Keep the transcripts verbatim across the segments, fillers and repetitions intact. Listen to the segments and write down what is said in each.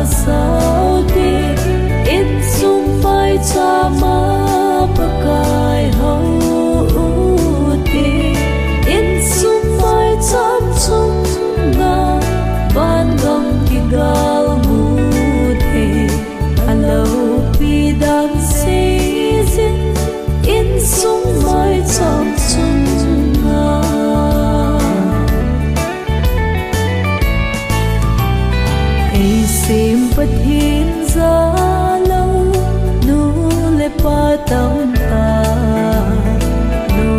Saute, insung maichama Pakai hou ute, insung maicham chunga vangam kigalmu the, aloupi dan seijin, insung maicham chunga. Eisem Pathen jalou, nu le pa tamtah, nu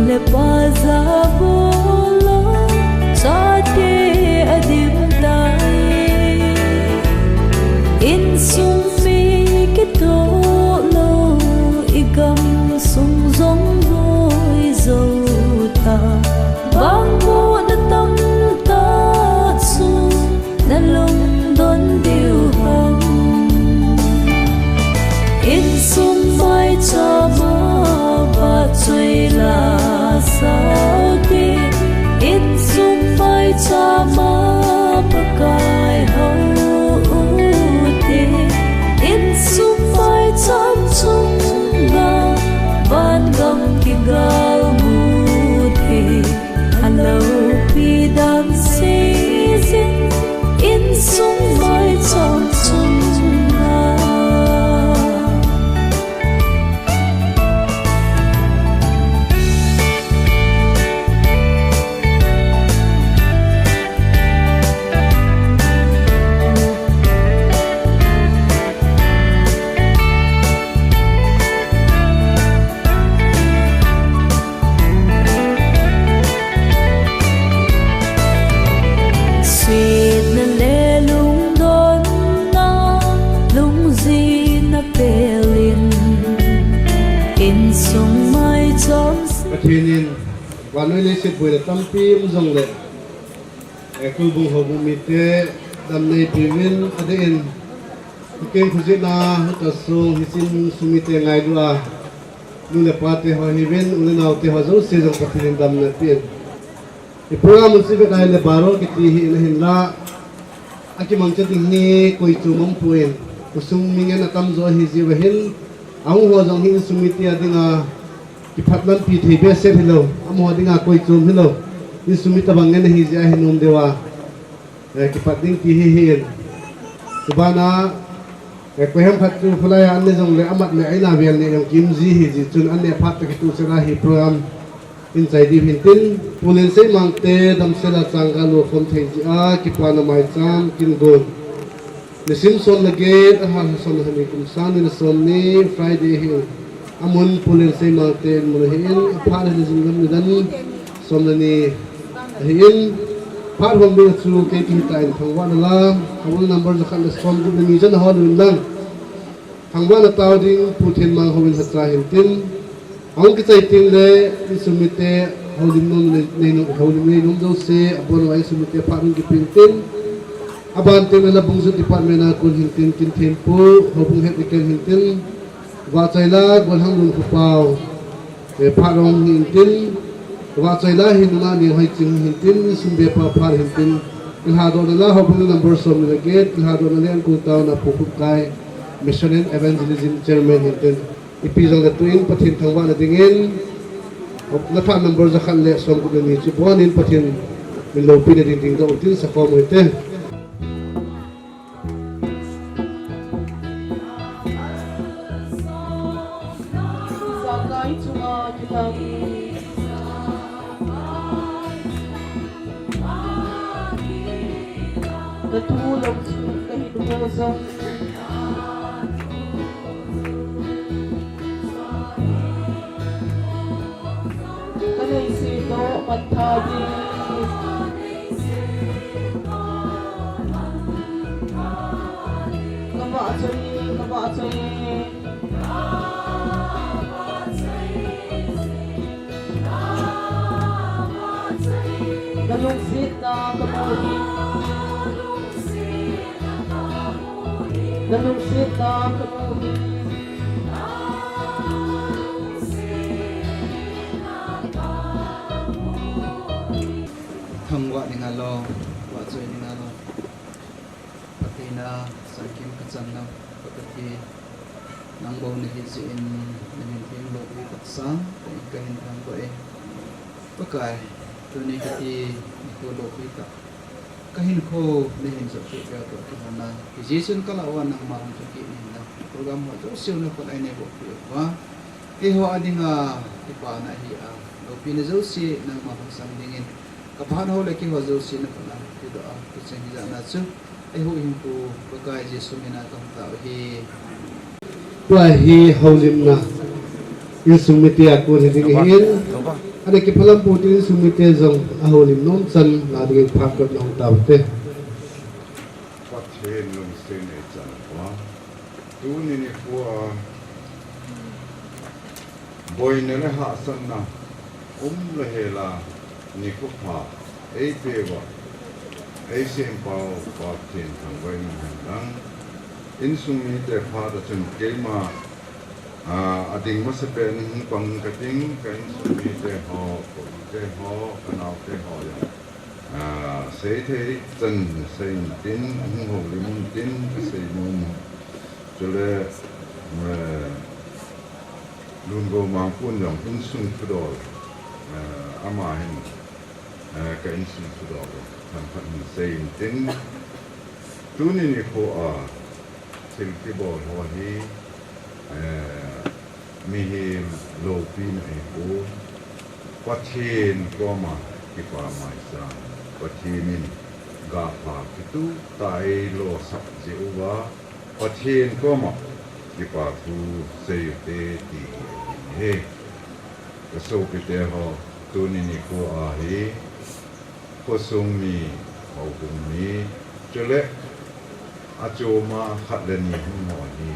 le pa jabolou, chate adimtai. Insung mi kitohlou, igamsung jong boijou ta. Bangmona tamtah chu nalungdon diu ham? Insung maichama vahchoi la saute, insung maichama Pakai hou ute, insung maicham chunga vangam kigalmu the, aloupi dan seijin, insung maicham chunga. Setna le lungdonna, lungjinna pelin, insung maicham se. Pathen in vannoi leiset boina tampi um jongle, eh, Khulbung houbung mite damna eipeuvin, adeh in, kikeng khojehna, hita sung, hiche insung mite ngailua, nu le pate ho hiuvin, u le naote ho jouse jong Pathen in damna peh in. I program mun chu ivet ahile baro kiti hi in ahinla, akimangcha ding hi koichom aumpoi, khosung mi ngen atamjo ahi jiu ahin, ahung ho jong hi insung mite a dinga kiphat lampi thei behseh hilou, amaho dinga koichom hilou, insung mi tobang ngen ahi jeh a hi nom diu a, eh, kipat ding ti hi ahin. Chubana, eh, koiham khat chu khulai a an ne jongle amat le a in a vel ne jong kium ji ahi jeh chun an neh phat toh kitoh chet a hi program in chai diu hintin, Pu Lenseimang te damsel a chang gal u khom thei jeh a kipana maicham kin gon. Nisim som le get, ahal som le ni, kum sang ni le som ni, Friday ahin. Amun Pu Lenseimang te in mun ahin, aphat le ni jing lam nidan som le ni ahin. Phat hom ding chu kei kihita in thangvahna la, houbung number jakhat le som gup le ni jan ahol un lang. Thangvahna tao ding Pu Thenmang houin hacha hintin. Ahung kichai tengle insung mite houlim nom nei, nei nom, houlim nei nom jouse, abon uva insung mite phat hung kipe intin. Aban tengle Labung Youth Department a kon hintin, Kinthempu, houbung head deacon hintin. Vahchoi la, Golhang Lunkhoupao, eh, phat hung hi intin. Vahchoi la hin nunga Nenghoiching hung hintin, insung bepa phat hintin. Thilhadohna la houbung number som ni le get, thilhadohna le Angkol town a Pu Khupkai, Mission and Evangelism Chairman hintin. Ipi jongle tuin Pathen thangvahna dingin, na phat number jakhat le som gup le ni chu bonin Pathen min loupina ding dingdoh utin sakhom uhite. Ijakai chunga kidang, na thu lom chu kahin ho jong, ka neise toh man tha ding. Ka vahchoi, ka vahchoi. Na lungsetna ka mu hi. Na lungsetna ka mu hi. Thangvah ding alou, vahchoi ding alou. Pathen Sangkim kachan nau, Pakai, nang bou nahi jeh in, namin theng loupi taksa, kahin thangvah e. Pakai, tuni kati nikho loupi tah, kahinkho nahin jot kit uva, Pakai, nang, hiche Jesu min a kalah uva, nangma hung jot kit in lang, program ho jouse nakhut a eina bolpeh uva, eiho a dinga kipana ahi a, loupina jouse nangma hung sang dingin, kaphat ho le keiho jouse nakhut a eidoh a, hiche jeh a chu, eiho hinkho Pakai Jesu min a kahung tao ahi. Tua hi houlimna insung mite a kon hiding ahin, ana kiphalam pou tin insung mite jong ahoulim nom chan la dingin phat kona hung taute. Pathen lungset nei chan uva, tuni nikho a boina le hahsatna um le hel a nikho pha eipeuva, eisempau Pathen thangvah in umhen lang, insung mite phat a chun keima, a, ading masapen in hung pang kating, ka insung mite ho, ka ute ho, ka naote ho jong, a, seithei chan sei intin, hung houlim untin, kasei nom u. Chule, eh, Lungou Mangpun jong insung thudol, eh, ama hin, eh, ka insung thudol themkhat hin sei intin, tuni nikho a thil kibol ho hi, eh, mihem loupina ahipon, Pathen koma kipa maicham, Pathen in gahpha kituhtah eilosah jeh uva, Pathen koma kipa thu sei ute ti hi ahi. Kasopite ho, tuni nikho a hi, khosung mi, houbung mi, chule achom a khat le ni hung ho hi,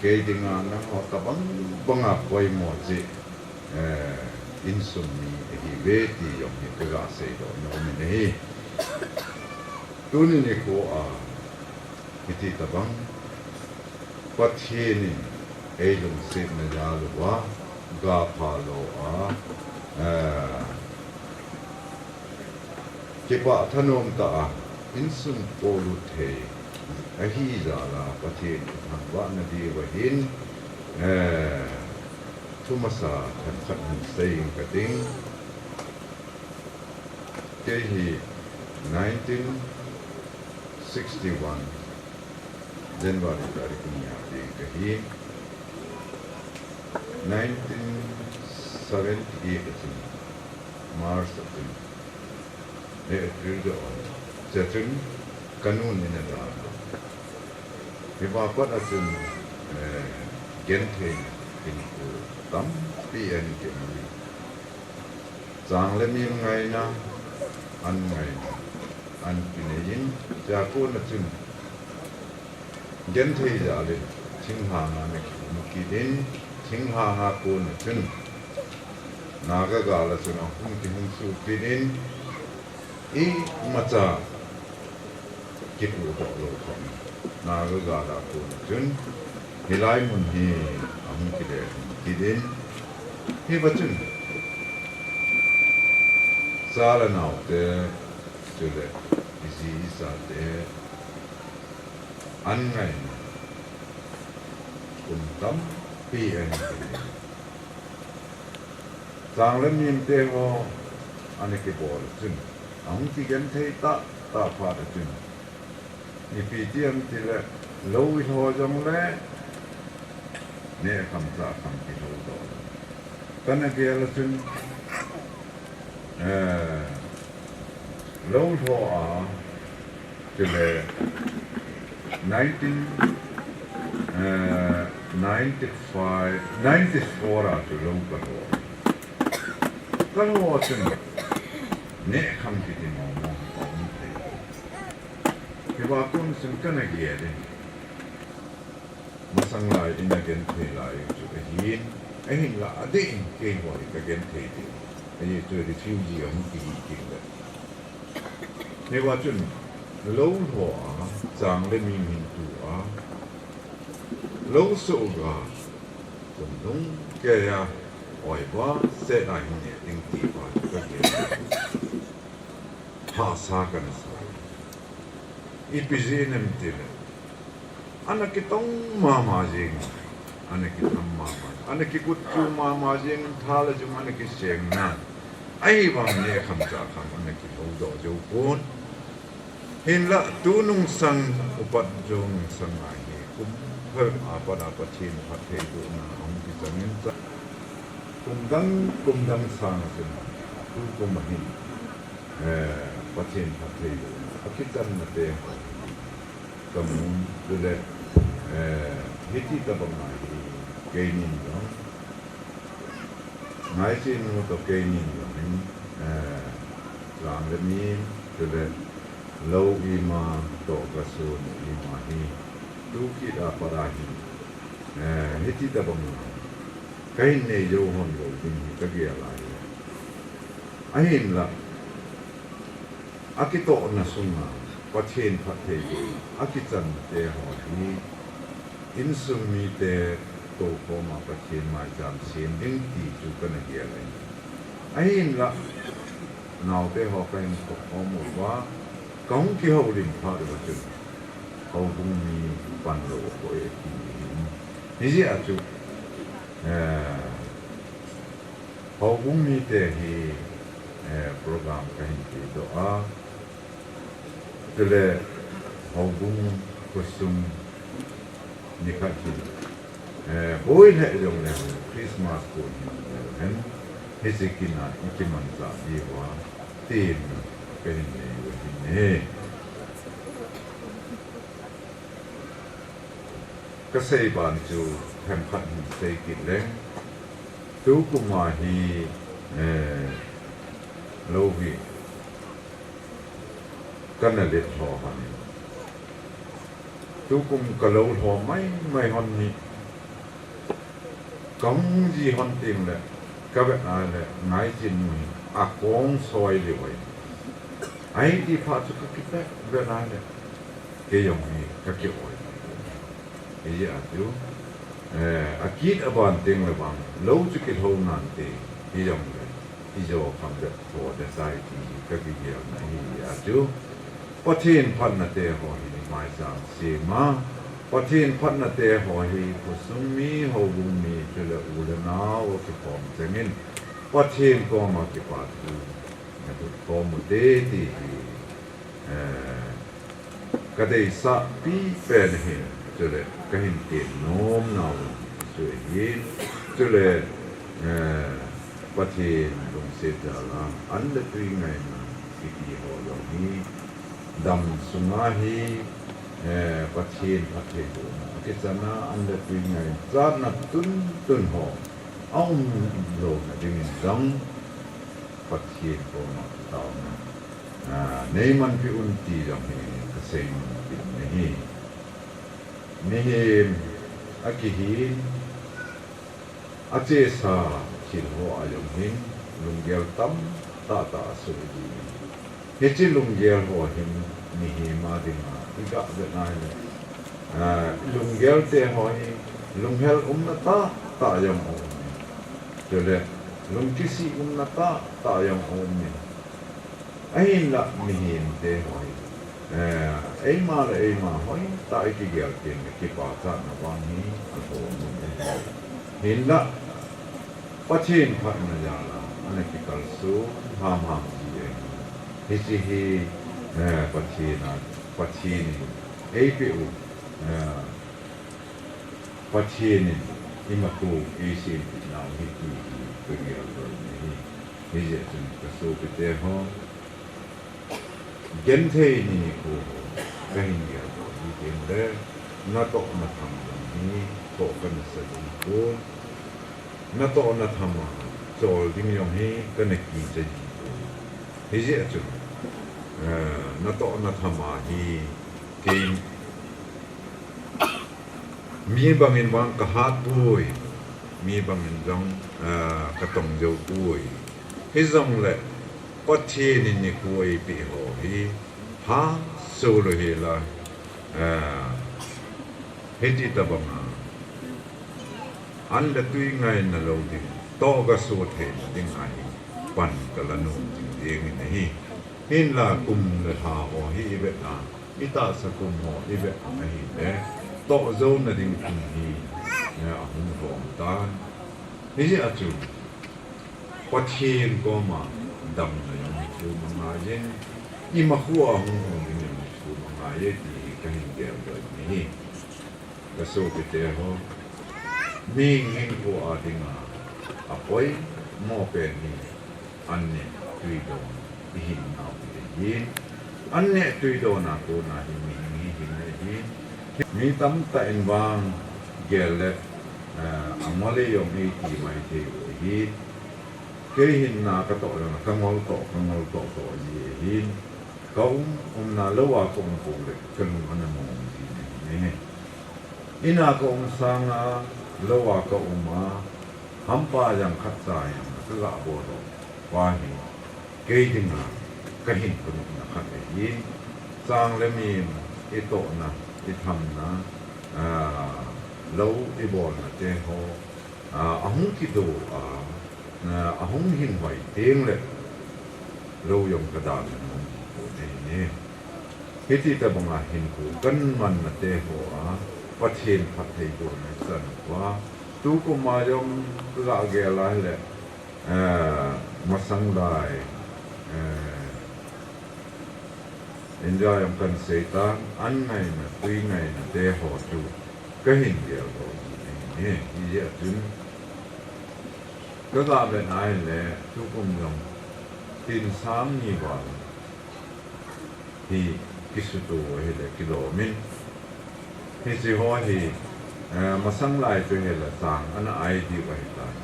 kei dinga nangho tobang banga poimo cheh, eh, insung mi ahiuve ti jong hi kaga seidoh nom in ahi. Tuni nikho a, hiti tobang Pathen in eilungsetna jal uva, gahpha lo a, eh, kipah thanom tah a insung polut thei ahi jal a, Pathen kathangvahna diuva hin, eh, thumasa themkhat hin sei inge kating. Kei hi nineteen sixty-one January tarik ni a ding kahi. Nineteen seventy-eight a chun March a chun, eh, April a chun, chua chun kanu in ana dalha. Hiva pat a chun, eh, genthei hinkho tampi ahin kimu. Chang le mim ngaina, an ngaina, an kinei in, chua kona chun genthei jal in thinglhang a ana kium kit in, thinglhang a kona chun Naga gal a chun ahung kihung suh kit in, imacha kipudoh lou khom. Naga gal a kona chun hilai mun hi ahung kile kit in, hiva chun cha le naote, chule iji ichate an ngaina kum tampi ahin kile. Chang le mim te ho ana kibol chun, ahung kigenthei tahtah phat a chun, ipi ti ham itile, lou ilho jongle neh kham chah kham kilhou doh. Kana gel a chun, eh, lou lho a, chule nineteen, eh, ninety-five, ninety-four a chu lou kalho. Kalho chun neh kham kiti mong mong aum thei. Hiva kon chun kana gel in. Masang lai in agenthei lai chu ahin, ahinla adeh in keiho hi kagenthei ding. Ajeh chu refugee ahung kihi teng le. Hiva chun lou lho a, chang le mim hin tu a, lou soh ga, kum lhung kei a, oiva set a hin neh ding ti pa chu kagel. Hahsa kana sa. Ipi jeh inem tile, ana kitong mama jeng, ana kitong mama, ana kikut chu mama jeng, tha le jung ana kiseng nan. Ahivang nekham chahkham ana kihoudoh jou pon. Hinlah tunung sang, upat jou nung sang a hi kum phabep a pat a Pathen phattheibohna ahung kichang in, kum dang, kum dang sang a chun, tukum a hin, eh, Pathen phattheibohna akichanna te ho kamu, chule, eh, hiti tabang a hi keinin jong, Ngaichin nu toh keinin jong hin, eh, lang le min, chule lou ima toh gasu nu ima hi, tukit a pat a hin, eh, hiti tabang a kahin nei jou hon lou ding hi kagel ahi. Ahinlah, akitohna sunga Pathen phattheiboh akichanna te ho hi, insung mite toukhom a Pathen maicham sem ding ti chu kana gel ahi. Ahinlah, naote ho kahin tohkhom uva, kahung kihoulim phat uva chun, houbung mi panlou koi ati hin. Hijeh a chu, eh, houbung mite hi, eh, program kahin pedoh a, chule houbung khosung nikhat hi, eh, boi lheh jongle Christmas kon hin, hiche kin a ikimanchah diuva tin kahin nei u ahi. Kasei ban chu themkhat hin sei kit leng, tukum a hi, eh, lou hi kana let lho hon in, tukum kalou lho maimai hon hi, kahung ji hon tengle, kavet a le Ngaichin nu hi akong soi lheh uve. Ahiti phat chu kakipet vet a le, kei jong hi kaki-oi. Hijeh a chu, eh, akit aban tengle vang lou chu kilhou nante, hijongle ijo kham bep tho ding ahi ti kakigelna ahi. Hijeh a chu Pathen phatna te ho hi maicham sem a, Pathen phatna te ho hi khosung mi, houbung mi, chule u le nao akikhom chengin Pathen koma kipathu nakhut khom ute ti hi, eh, kadeisah pipen ahi, chule kahin tem nomnau chu ahi. Chule, eh, Pathen lungset jal a an le twi ngaina kiti ho jong hi, dam sunga hi, eh, Pathen phattheibohna akichan a, an le twi ngaichatna tuntun ho aum louna dingin jong Pathen koma taona, ah, neimanpeh un ti jong hi kasei nom kit in ahi. Mihem akihin, achesa thil ho a jong hin lunggel tamtah tah asoh ji. Hiche lunggel ho hin mihem a dinga iga vet a ahile, ah, lunggel te ho hi lunghel umna tahtah jong aumin, chule lungkisih umna tahtah jong aumin, ahinlah mihem te ho hi, eh, eima le eima hoitah ikigel tengle kipachatna vang hi alhom in ahi. Hinlah Pathen phatna jal a ana kikalson hamham ji ahi. Hiche hi, eh, Pathen a, Pathen in eipeh u, eh, Pathen in imatu eisempeh nau ahi ti hi kageldoh in ahi. Hijeh chun kasopite ho, genthei nikho ho kahin geldoh ji tengle, natoh natham jong hi thoh kanasa jing pon, natoh natham a chol ding jong hi kana kicha ji pon. Hijeh chun, eh, natoh natham a hi kei mi bangin vang kahatpoi, mi bangin jong, ah, katong joupoi. Hijongle Pathen in nikho eipeh ho hi haso lou hela, ah, hiti tobanga an le twi ngaina lou ding, toh gaso theina dinga hi pan kala nom jing jengin ahi. Hinla kum le lha ho hi ivet a, Itahsa kum ho ivet ahile, toh jouna ding kum hi, eh, ahung lhom tan. Hijeh a chu, Pathen koma damna jong hi thum angai e, imakhoa hung hung ding jong hi thum angai e ti hi kahin geldoh in ahi. Kasopite ho, mihing hinkho a dinga apoimo pen hi, an neh tui don ihin nau hi ahin, an neh tui don a kona hi mihing hi hin ahin, mi tamtah in vang gel le, eh, amale jong eiti mai thei u ahin, kei hinna katoh le kangol toh, kangol toh toh ji ahin, kaum, umna lou a kaum pou le kalung ana mong ji ahi. Ina kaum sanga, lou a kaum a, hampa jang khatcha jang kaga bol lou pa hi, kei dinga kahin panopna khat ahin, chang le mi itohna, ithamna, ah, lou ibolna te ho, ah, ahung kido a, ah, ahung hin hoi teng le, lou jong kadalna hung hi pon ahi. Hiti tobanga hinkho kamanna te ho a, Pathen phattheibohna chan uva, tukum a jong kaga gel a hile, eh, masang lai, eh, India jong kahin sei tan, an ngaina, tui ngaina te ho chu kahin geldoh in ahi. Hijeh a chun, kaga vet a hile, tukum jong tin sang ni val hi kisuto ahile kilom in. Hiche ho hi, eh, masang lai chu hile chang ana ai diu ahitan.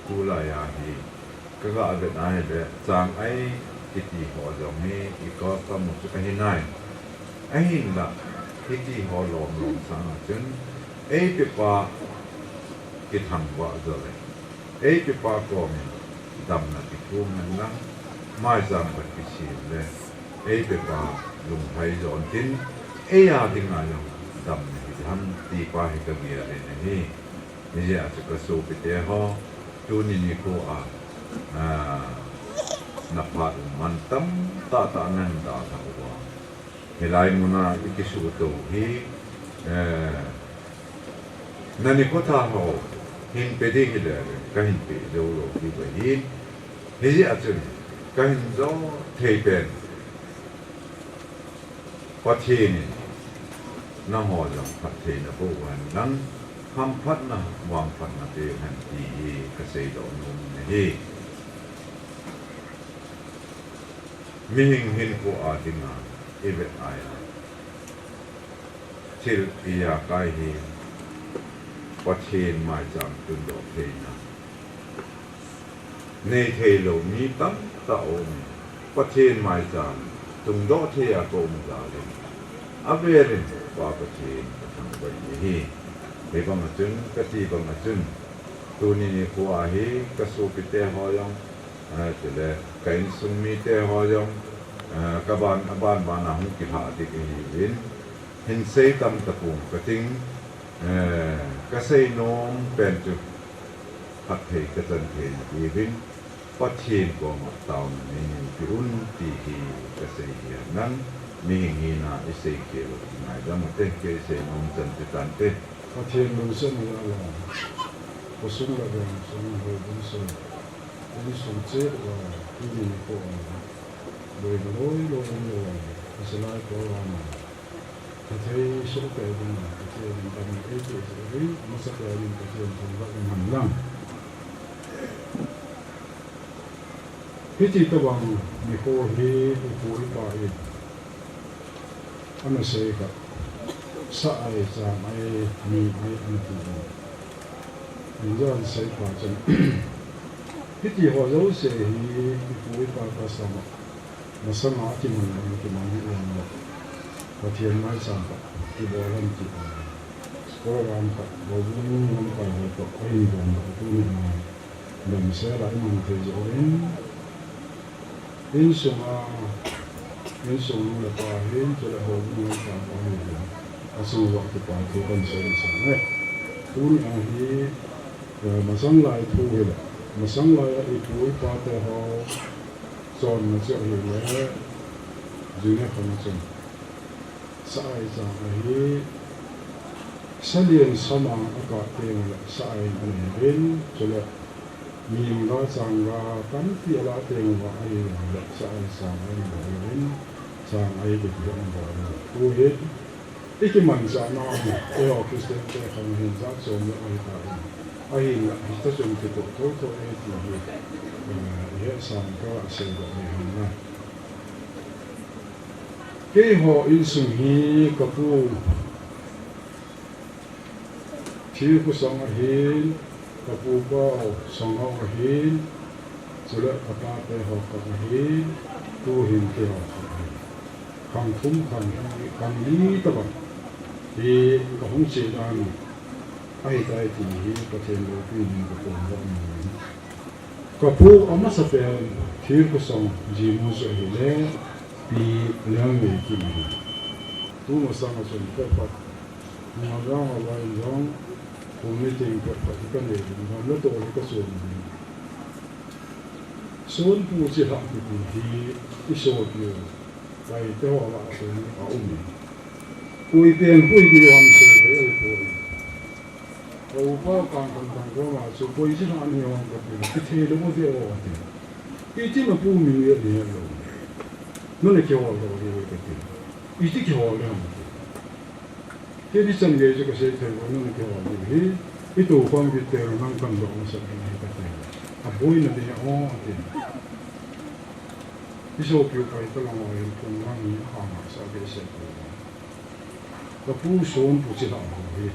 Tulai a hi, kaga vet a hile, chang ai kiti ho jong hi, i custom u chu kahi nai. Ahinla, hiti ho lom lom sanga chun, eipepa kithangvah jo le, eipepa koma damna kithum hen lang, maicham khat kisem le, eipepa lunglhai jon tin, eia dinga jong damna hiding ham ti pa hi kagel in ahi. Hijeh a chu kasopite ho, tuni nikho a, ah, naphat u man tamtah tah nahin dalhah uva, hilai muna ikisuto u hi, eh, nanikho tha ho hin pe ding hile, kahin pe jou lou diu ahin. Hijeh a chun, kahin jo thei pen, Pathen in nangho jong phatthei naboh u hen lang, hamphatna, vangphatna peh u hen ti hi kaseidoh nom in ahi. Mihing hinkho a dinga ivet a, thil ijakai hi Pathen maicham tundoh theina nei theilou mi tamtah aum in, Pathen maicham tungdoh thei a kaum jal in, avel in Pa Pathen kathangvah in ahi. Hibang a chun, kati bang a chun, tuni nikho a hi kasopite ho jong, ah, chule ka insung mite ho jong, ah, kaban, aban ban a hung kilhah ding ahiuvin, hinsei tam tapong kating, eh, kasei nom pen chu phatthei kachan thei nadiuvin, Pathen koma taona nei neipe un ti hi kasei hi ahi. Mihing hina isei khel u kingaidam ute, kei sei nom chan chu tante. Pathen lungset na jal a, khosung le veng sung houbung sung, insung chet uva, tuni nikho a, boina loi loi umlou a, hiche lai program a, kathei sohkei dinga Pathen in damna eipeh jeh uvin, amasapen in Pathen thangvah in hen lang. Hiti tobang nikho hi ipu ipa in ana sei kha, sa ai, chang ai, mi ai ana ti in. Injan seipa chun, hiti ho jouse hi ipu ipa kasam a, masanga akiman lam kiman hi jong le, Pathen maicham khat kibol hen ti a, program khat houbung lamkai ho toh ahin bol a, tuni a damsel a imang thei jeh uvin, insunga, insung nu le pa hin, chule houbung lamkai ho hin, asung uva kipa thu kahin sei masang e. Tuni a hi, eh, masang lai thu hile, masang lai a ipu ipate ho chonna chu ahile, Junior Khang chun, Sa-ai chang ahi, salian samang akah teng le sa-ai in anei uvin, chule mimga changa tampi alah teng uva ahi le sa-ai chang ahin bol uvin, chang ahi kiti ahin bol uvin. Tuhin ikimanchah nau hi, eiho Christian te khang hin jat chom le ahitan, ahinla hitia chun kitoh thotho e ti hi, eh, ihetsah in kaseidoh ahi. Keiho insung hi kapu Thilkhosong ahin, kapu Pau Songhao ahin, chule katate ho khat ahin, tuhin keiho khat ahin. Khang thum khang li, khang li tobang hi kahung che dan ahitai ti hi Pathen loupina in kaphondoh ahi. Kapu amasapen Thilkhosong Jimu chu ahile, Pi Liangveikim ahi. Tumasang a chun phat phat, ngaljang a vai jong, kum ni teng phat phat hi kanei uvin, gamla toh hi kachon uvin. Sonpu Chilhah kiti hi isopiu Paite ho lah a chun aumin, koi pen koi ding ham seithei ahipoi. Ka upa Kangkham Thang koma chu koi Chilhah nahi ham kati, kithei lou ute o ati. Iti napu min nge nahet lou, nana kihol lou ahi kati. Iti kihol ding ham ati. Keini chan gei chu kasei thei lou, nana kihol diu hi, itou khom kit teng nang kandoh masat ding ahi kati. Aboina ding ahi o ati. Isopiu Paite lang ho hin phung lang hi ahahsa behseh poi. Kapu Sonpu Chilhah ho hi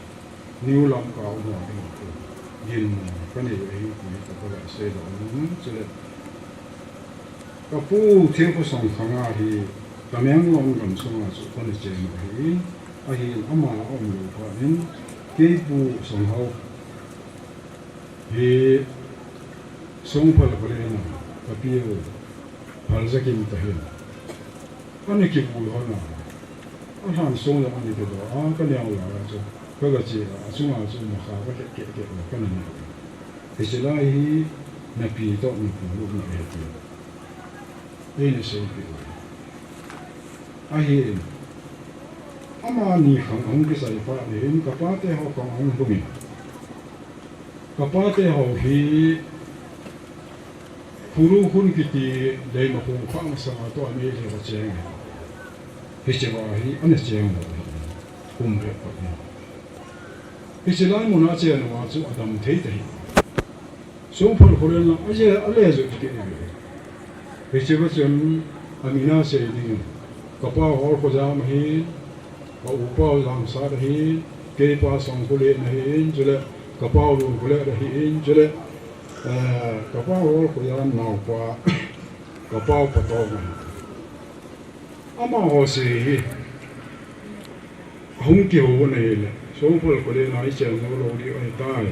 New Lamka a um ho ding ahi, ginmo kanei u ahi ti hi kaga seidoh nom, chule kapu Thilkhosong Thanga hi Tamenglong gamsunga chu kana cheng u ahin, ahin ama aum lou phat in keipu Songhao hi Songphal Khullen a kapiu Phaljakim toh hin ana kivui hon a, alhan song jong ana kidoh a, kaneo lai a chu kaga che a, achunga chu makha kalhep keh keh uva kana ne u. Hiche lai hi napi toh napu lutna ahi ti eina seipeh u ahin, amani khang ahung kichai phat in kapate ho khang ahung lhung in, kapate ho hi Khuru Khun kiti Leimakhong khang masanga toh anei le acheng ahi. Hichea hi ana cheng u ahi, kum phabep in. Hiche lai muna achen uva chu adam thei tahih. Songphal Khullen lang aje, ale jot kit in. Hichea chun amin asei ding in, kapa Holkholjam ahin, ka upa Jamsat ahin, keipa Songkholen ahin, chule kapa Lunkholen ahin, chule, eh, kapa Holkholjam naopa, kapa Patong ahin. Amaho sei hi ahung kihou u ahile, Songphal Khullen a ichen jou lou diu ahitai,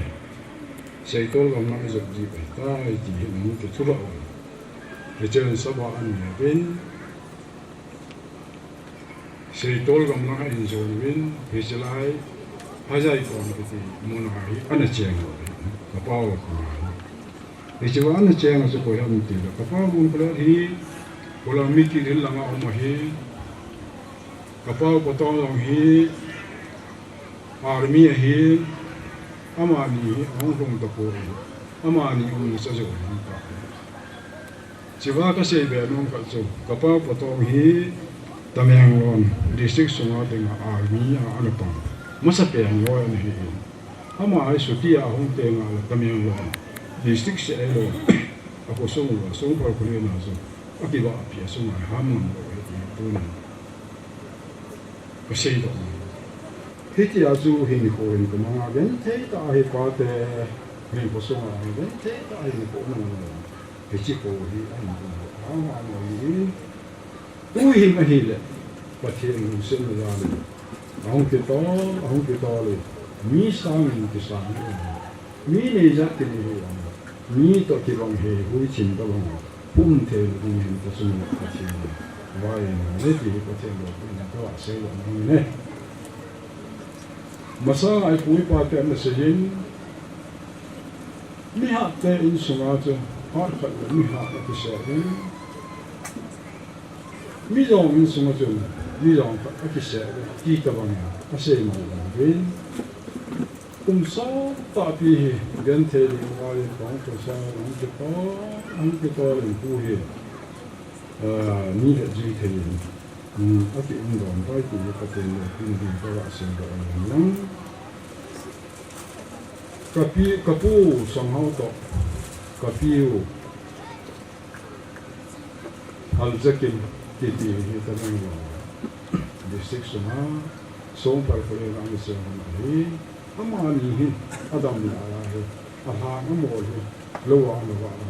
Seitol gamlang ijot diu ahitai ti hi ahung kithulhah u ahi. Hichun sabah anei uvin, Seitol gamlang a ahin jon uvin, hiche lai Hajai Kon kiti muna hi ana cheng u ahi, kapa u koma hi. Hichea ana cheng a chu koi ham tile, kapa Lunkholen hi Kholami kiti lang a um ahi, kapa Patong jong hi army ahin, amani hi ahung lhung tapon, amani umna chu ajou lhon tai. Hichea kasei be nom khat chu, kapa Patong hi Tamenglong district sunga dinga army a ana pang masapen loi ana hin, ama hi chuti a ahung teng le Tamenglong district seh ahilou, akhosung uva Songphal Khullen a chu akivahpi a sunga ham ngam lou ahi ti tunin kaseidoh. Hitia chu hinkho hin kamanga genthei tah a hi pate, hinkho sunga hi genthei tah a hinkho nang lou. Hiche kho hi ahin kum lou. Ahang hang lou hi. Tuhin ahile, Pathen lungsetna jal in ahung kitol, ahung kitol in, mi sangin kisang in, mi neijat kinei in, mi toh kibang hei hui chin tobang a, pum theina ding hin kasumil Pathen in vainom le ti hi Pathen loupina in kaseidoh nom e. Masanga ipu ipa ten ana seiyin, mihatte insunga chu phat khat le mihat akisei in, mi jong insunga chun Ni jong khat akisei, ti tabang a, asei ma jong vin. Kum sot tahpi hi, genthei ding ngai in pang ko sa, hung kitol, hung kitol in pu hi, ah, ni le jui thei in, um, aki um dom pai ti hi Pathen le pin ding ka va sei dom in lang. Ka pi, ka pu Sanghao toh, ka pi u, Haljakim kiti hi Tamenglong district sunga Songphal Khullen a ana seng hon ahi. Amani hin adam lai a hi, alhang amol hi, lou a ana vah a,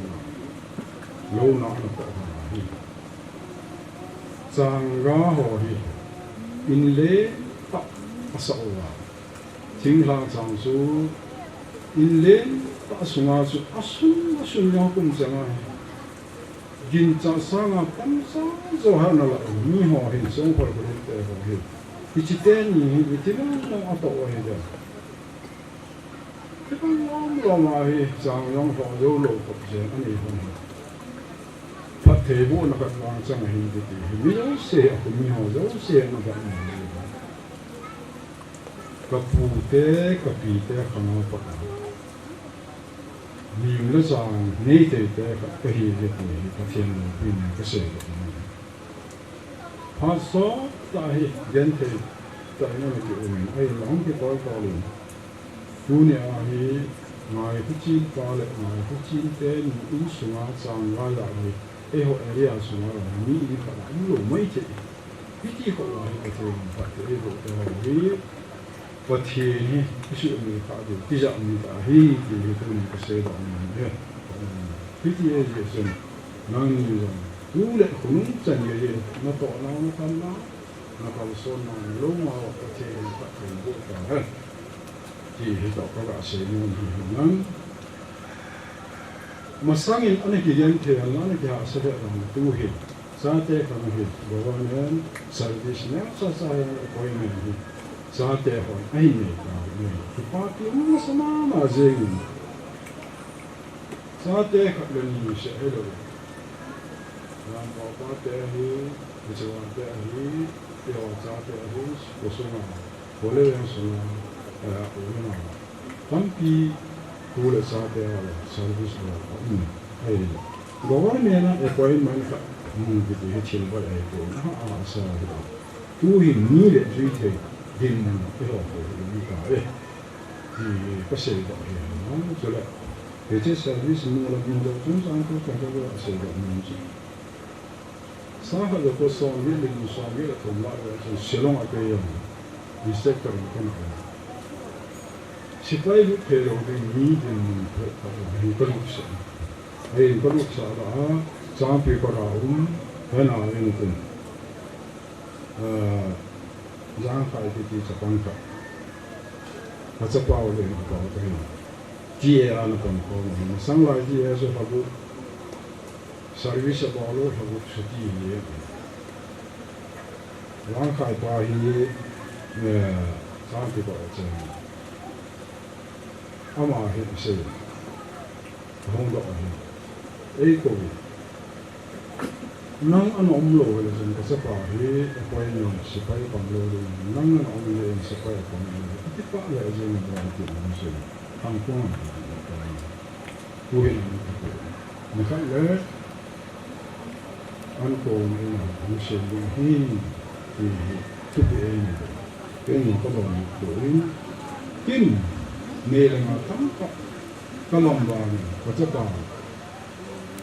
lou na ana toh hon ahi. Changa ho hi, in lentah asah uva, thinglhang chang chu, in lentah sunga chu, asun, asun jong kum chang ahi. Ginchat sanga tamjo jo hana la, mi ho hin Songphal Khullen te ho hin. Hiche teni hin, iti lom lom atoh u ahi dan. Iti lom lom ahi, chang jong ho jou lou toh jen anei hon hi. Phattheibohna khat vang chang ahi ti ti hi. Mi jouse, akum mi ho jouse na khat ni. Ka pu te, ka pi te, ka nao pa. Lim le chang nei thei te khat kahi ve ti hi Pathen loupina kasei lou ahi. Phat sot tah hi genthei tah in ana kium in, ahin lang kitol tol in. Tuni a hi Ngaikhuchen pa le Ngaikhuchen teni insunga chang lai a hi, eiho area sunga mi in khat a umlou maithei. Hiti khat a hi Pathen in phatthei eiboh tah u hi. Pathen hi, isuhmil kha diu, tijat mi tah ahi, ti hi tunin kasei doh nom e. Hiti ahi jeh chun, nangni jong, tu le khonung chan gei hi, natoh nau, natam nau, nakalson nau, nalou nau, Pathen in phatthei boh tah hen. Ti hi toh kaga sei nom hi hinam. Masang in ana kigenthei, ana kihahsat le vang tu hi. Chate khat hi government service neocha cha hi appointment hi chate hon ahin nei tauve. Kipapi um masa mama jeng in. Chate khat le ni seh hilou. Ram pau pa te hi, Mizoram te hi, Tiwa chate hi, Kusuma. Khole veng sunga, eh, u le nao tampi tu le chate a le service lo a um ahi. Government a appointment khat mu kiti hi thil bai ahi pon a, a sa hi a. Tu hin mi le jui thei dinmun eiho kho hi um tauve. Ti kasei doh hi a, chule. Hiche service mu le mu le chungchang chu kasei doh nom chu. Sangkhat jako somget le ni somget le thum lah le chun Shillong a kei jong inspector in kana um. Sepai lut thei lou ding mi dinmun phabep khat hi kalutsah. Ahin kalutsah lah a, Changpi kora um, hena in tin. Ah, Jangkhai kiti chapang khat. Kachapa u le kapau kahi. T A ana pang khom ahi. Masang lai T A chu lha gup service abol lou, lha gup chuti ahi. Jangkhai pa hi, eh, Changpi kora cheng. Ama hi asei. Ahung doh ahi. Eikou ve. Nang ana umlou le chun kachapa hi appointment sepai pang lou ding. Nang ana um le in sepai appointment. Iti pah le jeng in bol ti nang sei. Thangkong. Pu hin. Nikhat le. Ankong in a, hung sei ding ahi, ti hi, thupi eina. Keima kalom tu in, kin, nei le gou tamtah, kalam vang, kachapa,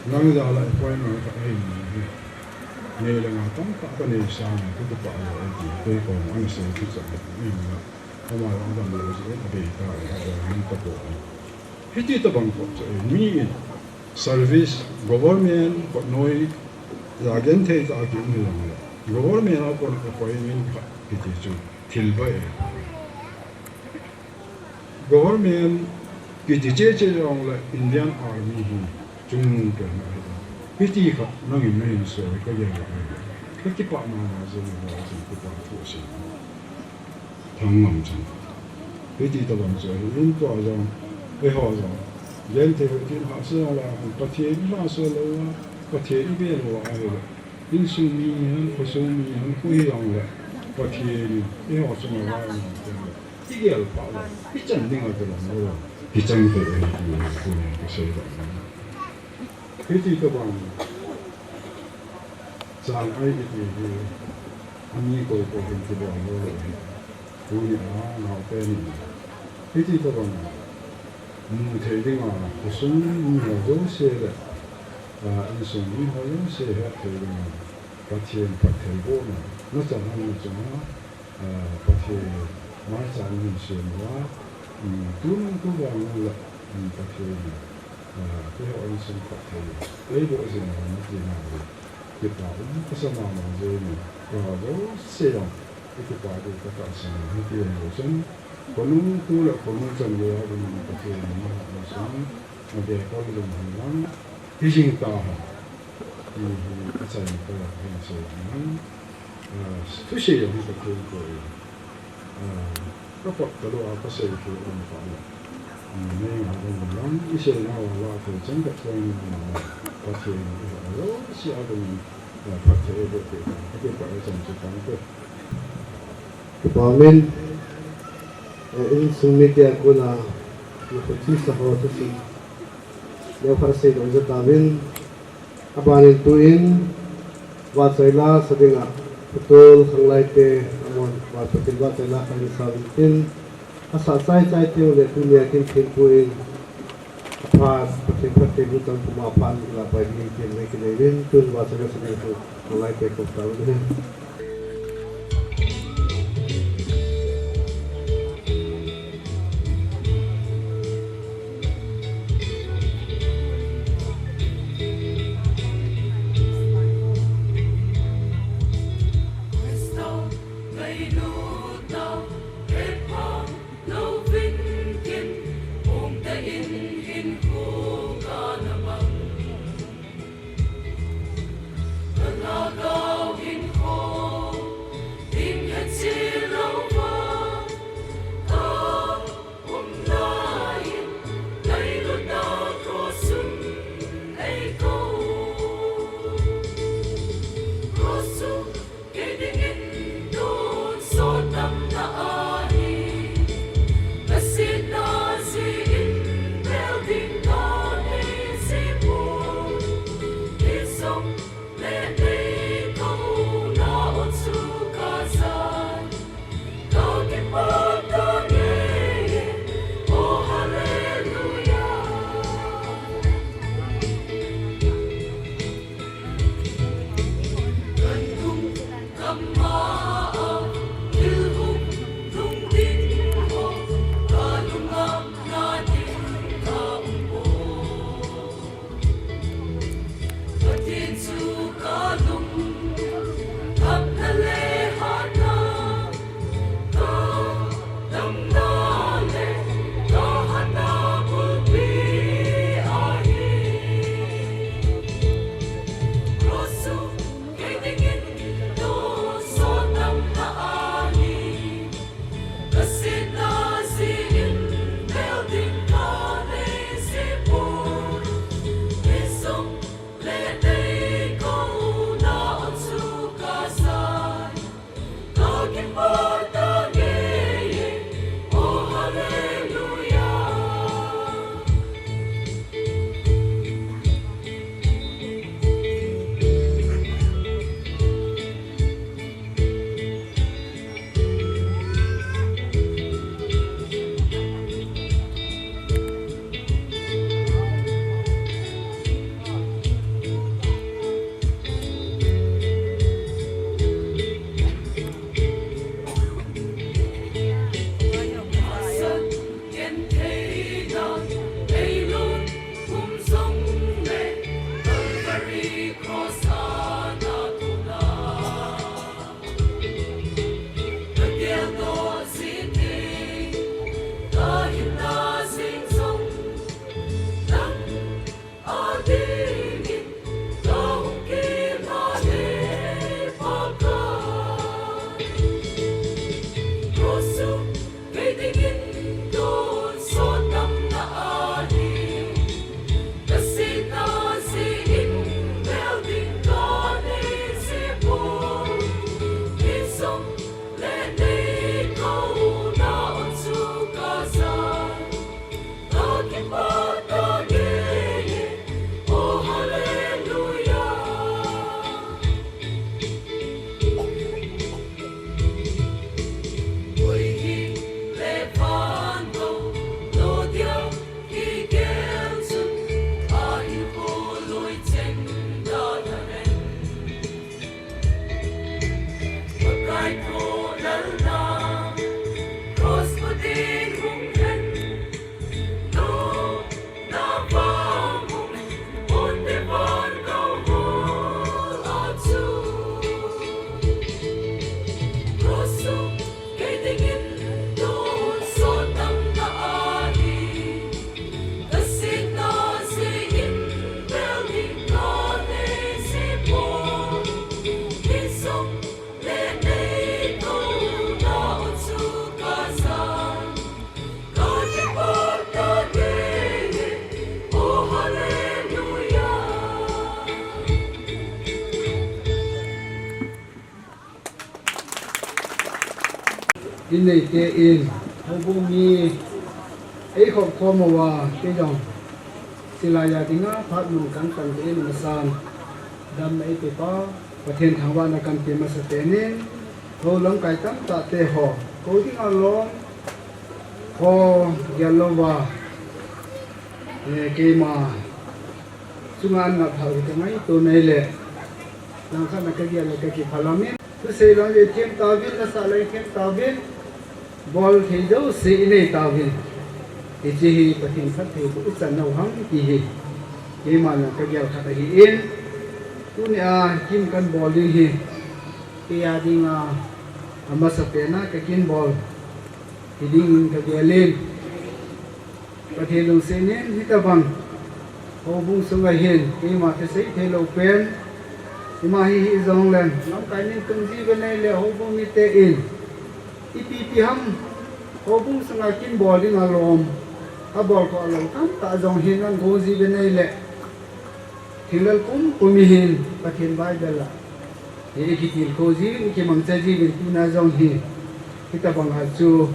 nang jal a appointment ka eina hi, nei le gou tamtah kanei sang, kachapa lo, ti, kei koma ana sei, kachapa, in la, ama jong damlou jeh in, adei ta, adei ta, adei ta. Hiti tabang khat chu ahi, mi in service, government, khat noi, ja genthei tah a kium hijongle, government a kon appointment khat kiti chu thil bai ahi. Government kiti cheche jongle Indian Army hi chungnung pen ahi. Hiti khat nangin nahin sei hi kagel le ahi. Kakipah mama jeng e, Vaichun kipa thu asei. Thangngam chun. Hiti tabang chu ahi, in tua jong, eiho jong. Genthei hoi tin hahsa jong la, Pathen i hahsa lou a, Pathen i be lou a, ahile. Insung mi ham, khosung mi ham, koi hijongle, Pathen in eiho chunga vaimun teng le, igel pha le, ichan dinga kilom lou, kichang thei ahi ti hi tunin kasei lou. Hiti tobang, chan ai kiti hi, ami koi koi hin kibol lou ahi. Tunia, naote ni. Hiti tobang, mu thei dinga, khosung miho jouse le, a, insung miho jouse het thei dinga, Pathen phattheibohna, nachan hon nachunga, a, Pathen maicham hin sem uva, um, tunung tuvang le, um, Pathen, a, keiho insung phatthei eiboh jing uva, natina le, kipa um kasa mama jenge, keiho jouse jong, ikipa diu katahsan e, hiti ahileh chun, khonung tu le khonung chan geiya dingin Pathen in nahat insung, nadei kol jong hen lang, hijing tahen, ti hi achaina kahin sei in, ah, thusei jong hi Pathen koi, ah, kapot talou a kasei thei um tah le, ah, neinga ding lang, isei nauva lah thei chang khat chang in, Pathen in iho jouse a dingin, ah, phatthei eiboh peh tah, kakipah e, chan chu tangte. Kipa um in, eh, insung mite a kona, nakhut chesa ho thusim neokhat seidoh jeng tauvin, abanin tuin, vahchoi la sa dinga, Patol Khanglai te, amahon, Pathen vahchoi la kha in sa uvin tin, asah chai chai teng ule tunia kin thempu in, aphat, Pathen phattheiboh chang puma aphat in la pai ding tin, mei kinei uvin, tun vahchoi la sa dinga, Khanglai te kop tauvin. Inei te in, houbung mi, ei khop khom uva, kei jong, silai a dinga, phat mun kan tan te in, masan, dam ei pe pa, Pathen thangvahna kan pe masa te nin, ho lamkai tamtah te ho, ko dinga lom, ho gel louva, eh, keima, chunga an ngap hau hi ka ngaito nei le, langkhat na ka gel le ka kiphalam in, thusei lang le thiam tauvin, nasa lang thiam tauvin, bol thei jouse i nei tauvin. Hiche hi Pathen phattheiboh i chan nau ham ti hi. Keima na ka gel khat ahi in. Tunia kin kan bol ding hi. Kei a dinga amasa pena ka kin bol. Hi dingin ka gel in. Pathen lungset in hitabang. Houbung sunga hin, keima thusei thei lou pen. Ima hi hi jong leng. Lamkai nin tung ji ve nei le houbung mite in. Ipi ipi ham, houbung sunga kin bol ding alom, abol kho lou tamtah jong hin nang go ji ve nei le. Thinglel pumpum hi hin, Pathen Bible a. Hi i kitilkhou ji, i kimangcha ji, tuna jong hi. Hitabang a chu,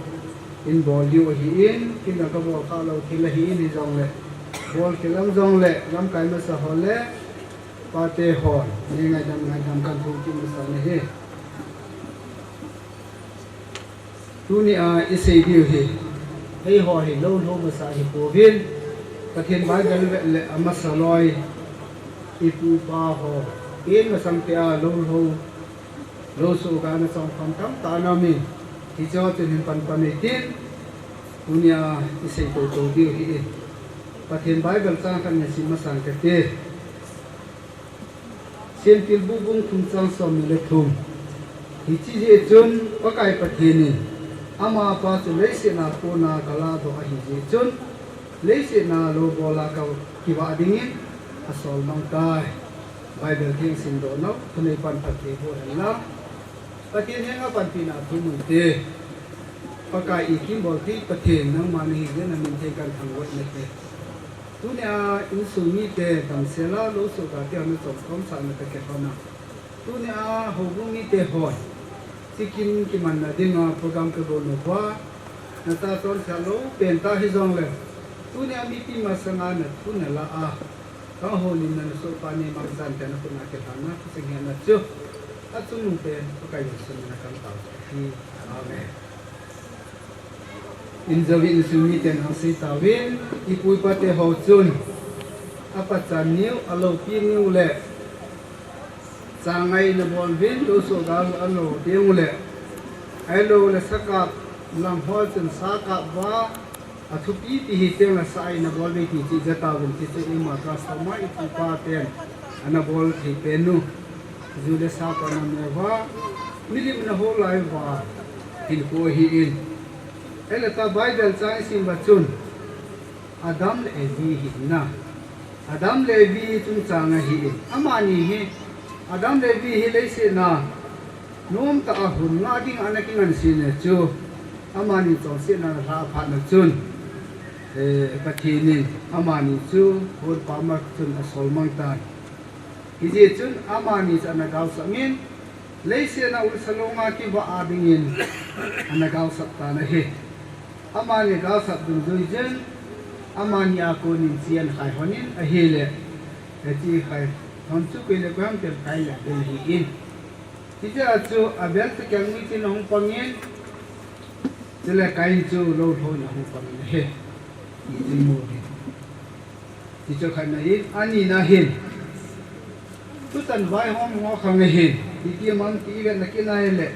in bol diu ahi in, kin ka bol kha lou thil ahi in hi jong le. Bol thil lam jong le, lamkai masa ho le, pate ho, ni ngaidam ngaidam kan thu ki masa ni hi. Tunia i sei diu hi, eiho hi lou lhou masa hi pouvin, Pathen Bible vet le amasa loi, i pu pa ho, pen masang te a lou lhou, lou so ga na chong pan tam ta na mi, hi cho chun hin pan pan ei tin, tunia i sei to to diu hi in, Pathen Bible chang khat ni si masang ka te. Semtilbu bung thum chang som ni le thum. Hiche jeh chun Pakai Pathen in amapa chu leiset a kona kaladoh ahi jeh chun leiset a lou bol a ka kivah dingin asol mang tai. Bible theng sim doh nau, thunei pan Pathen boh hen lang. Pathen henga panpina thu mun te. Pakai i kin bol thei Pathen nangma nahi jeh in na min theng kan thangvah na te. Tunia insung mite damsel a lou so ga te hon chom khom sa na ka ke hon a. Tunia houbung mite hon. Chikin kimanna dinga program ka bol nau va. Na ta chon sa lou pen ta hi jong le. Tunia mipi masanga na thu na la a. Ka houlimna na so pa ni mangchan te na khut na ke ta na, ka sing he na chu. Achungnung pen Pakai Jesu min a kan tao. Amen. Injou in insung miten asei tauvin, i pu i pa te ho chun, apachat niu, aloupi niu le, changai na bol uvin, lou so ga lou a lou ding u le, ahilou le sakap lang ho chun sakap va, athupi pi hi teng le sa ai na bol ve ti chi ja tauvin ti chu ima ka sa ma i pu pa ten, ana bol thei pen u. Ju le sa pa na me va, milim na ho lai va, hin ko hi in. Ele ta Bible chang i sim va chun, Adam le Evi hi na. Adam le Evi chungchang ahi in. Amani hi, Adam le Evi hi leiset a, nom ta a hun nga ding ana kingan si ne chu. Amani chonsetna lha phat na chun. Eh, Pathen in, amani chu, hun pa ma chun asol mang tan. Hijeh chun amani chu ana gaosap in, leiset a ulsa longa kivah a dingin ana gaosap tan ahi. Amani gaosap dungjui jin, amani a konin chian khai hon in ahile, eh, chi khai hon chu koi le koi ham tel khai le tel hi in. Hijeh a chu Abel chu kelngoi chin ahung pang in, chule Kain chu lou lhou in ahung pang in ahi. Ti chu mu hi. Ti chu khat na hin, ani na hin. Tutan vaihom ngo khang a hin. Ti ti mang ti i vet na kit na hile.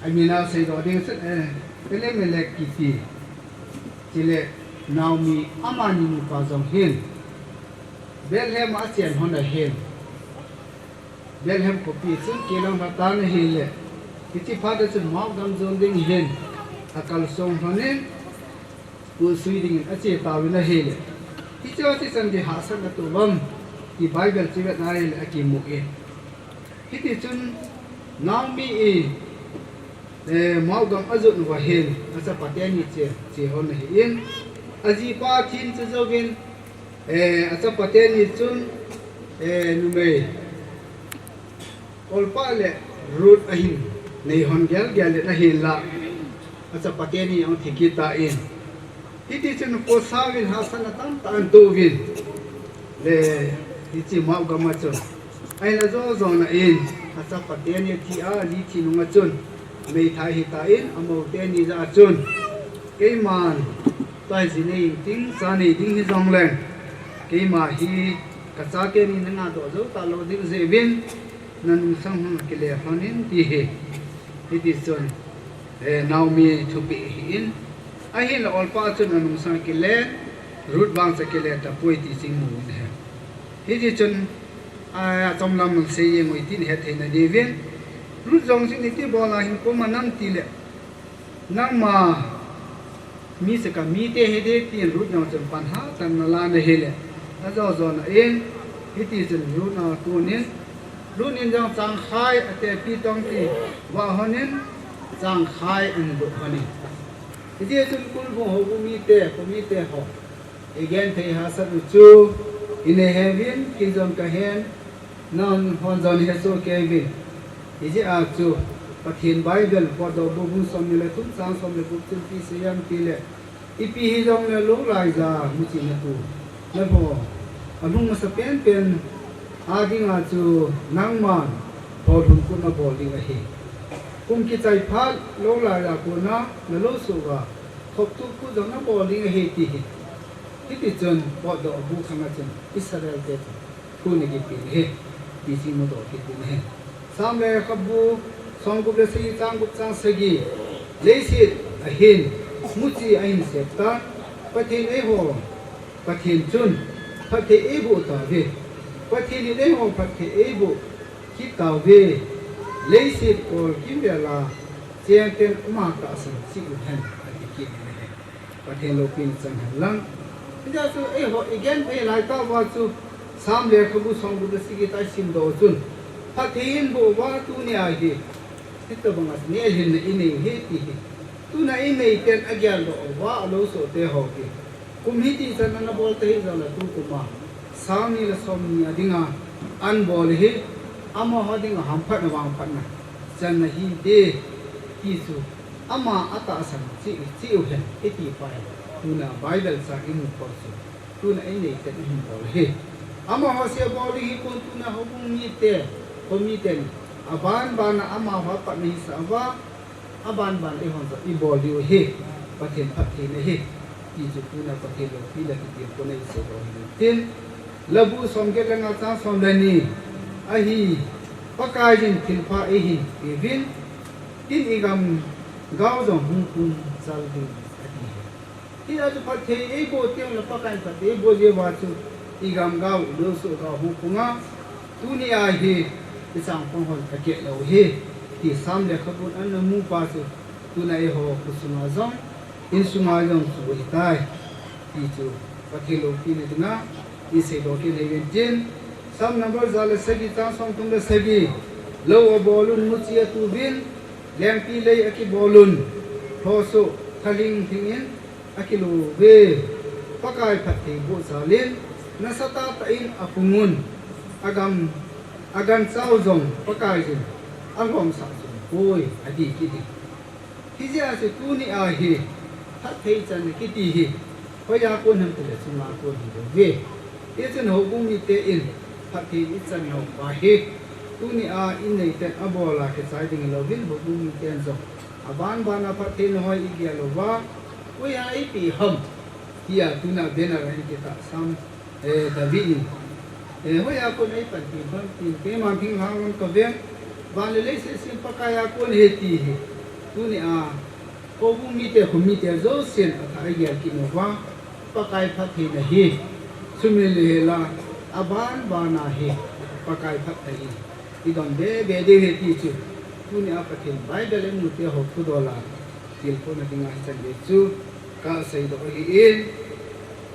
Amin a seidoh ding chun, eh, Elimelek kiti. Chule Naomi amani nupa jong hin. Bethlehem a achen hon a hin. Bethlehem khopi chun kilang lha tan ahile. Hiche phat a chun Moab gam jon ding hin. Akalsong lhon in. Kulsui dingin ache tauvin ahile. Hiche a chichan gei hahsatna atoh uvam ti Bible chu ivet na ahile akimu e. Hiti chun Naomi hi, eh, Moab gam ajot uva hin achapa teni che, che hon ahin. Ajipa thin chu jouvin, eh, achapa teni chun, eh, numei Orpah le Ruth ahin Nei hon gel gel le nahin la. Achapa teni ahung thi kit tan. Hiti chun khosa uvin hahsatna tamtah ahin toh uvin. Le hiche Mao gam a chun. Ahin la jo jo na in. Achapa teni thi a, li thi nung a chun. Meithai hi tan, amou teni jah a chun. Keiman. Tua hi ji nei ding, cha nei ding hijong leng. Keima hi, ka cha teni na ngadoh jou talou ding jeh uvin. Na nungsang hung kile lhon in ti hi. Hiti chun, eh, Naomi thupeh ahin. Ahin la Orpah chun anungsang kile, Ruth vang cha kile tapoi ti jing mu in ahi. Hiti chun, a, achom lam sei jeng u hitin het thei na diuvin. Ruth jong chun iti bol a hin kum a nam ti le. Nangma mi seka mite hiding tin Ruth nang chun pan hatah in ana la na hile. Ajo jo na in, hiti chun Ruth nang a kon in, Ruth in jong changkhai a tepi tong ti vah lhon in, changkhai ahin lut lhon in. Hiti chun kulbung houbung mite, kho mite ho. Igenthei hahsat u chu, inei heuvin, kei jong kahen, nahon jong nahe soh kei uvin. Hijeh a chu, Pathen Bible, Potdohbu bung somni le thum chang som le gup chun ipi asei em ti le, ipi hijong le lou laija muchi natu, nalho, alhung masa penpen, a dinga chu, nangman, pholhun kut nabol ding ahi. Kum kichai phat, lou laija kona, nalou soh uva, khoptup kut jong nabol ding ahi ti hi. Hiti chun, Potdohbu khang a chun, Israel te chun, thu ana kipe in ahi, ti chu imudoh kit in ahi. Sam lekhabu, somgup le sagi, chang gup chang sagi, leiset a hin, muchi ahin sep tan, Pathen eiho, Pathen chun, phatthei eiboh tauve, Pathen in eiho phatthei eiboh kit tauve, leiset kol kimvel a, cheng ten ama tahsan cheh uhen, ati kit in ahi. Pathen loupina chang hen lang. Hijeh chun eiho igenthei lai tah uva chu Sam lekhabu somgup le sagi tah isimdoh chun. Phatthei iboh uva tunia hi. Hitobanga nehhinna inei u ahi ti hi. Tuna inei ten ageldoh uva alou soh te ho hi. Kum hiti chan ana bol tahih jongle tukum a. Sang ni le som ni a dinga. Ahin bol hi. Amaho dinga hamphatna vangphatna. Channa hinte. Ti chu. Ama atahsan cheh, cheh uhen, iti pai. Tuna Bible chang imu pau chu. Tuna inei ten ihin bol hi. Amaho seh bol hi kon tuna houbung mite, kho miten. Aban ban a amaho apatna hisah uva. Aban ban a eihon jong ibol diu ahi. Pathen phattheina ahi. Ti chu tuna Pathen loupina kitilkhouna isei bol hi tin. Labu somget le nga chang som le ni. Ahi. Pakaiyin thilpha eihin peuvin. Tin igamgao jong hung pung chal ding ati hi. Hia chu phatthei eiboh teng le Pakai in phatthei eiboh jeh uva chu igamgao, ilou soh gao hung pung a. Tunia hi ichangpang hon aketlou hi. Ti Sam lekhabun ana mu pa chu tuna eiho khosunga jong, insunga jong chu ahitai. Ti chu Pathen loupina dinga iseidoh kit ahi uvin tin. Sam number ja le sagi chang somthum le sagi. Lou abol un muchi atuvin, lengpilei akibol un. Lhosoh, thalhing lhing in akilou uve. Pakai phatthei boh jal in, nasatah tah in apung un. Agam, aganchau jong Pakaiyin alhomsah jing poi, ati kit in. Hijeh a chu tunia hi, phatthei channa kiti hi, hoiya kon ham tile chunga kon hi bouve. Hichun houbung mite in, phatthei ichan nau pa hi, tunia inei ten abol a kichai ding hilouvin houbung miten jong. Aban ban a phattheina ho igel uva, hoiya eipeh ham, tia tuna banner a hin kitahsan. Eh, David in, eh, hoiya kon eipanpi ham tin, keiman thinglhang lam kave, van le leiset sem Pakai a kon ahi ti hi. Tunia, houbung mite, kho mite jousen atha eigel kit uva, Pakai phattheina hi. Sumil le hela, aban ban a hi, Pakai phatthei hi. Idon be be diu ahi ti chu. Tunia Pathen Bible imu te ho thudol a. Tilkhouna dinga hichan gei chu kaseidoh ahin,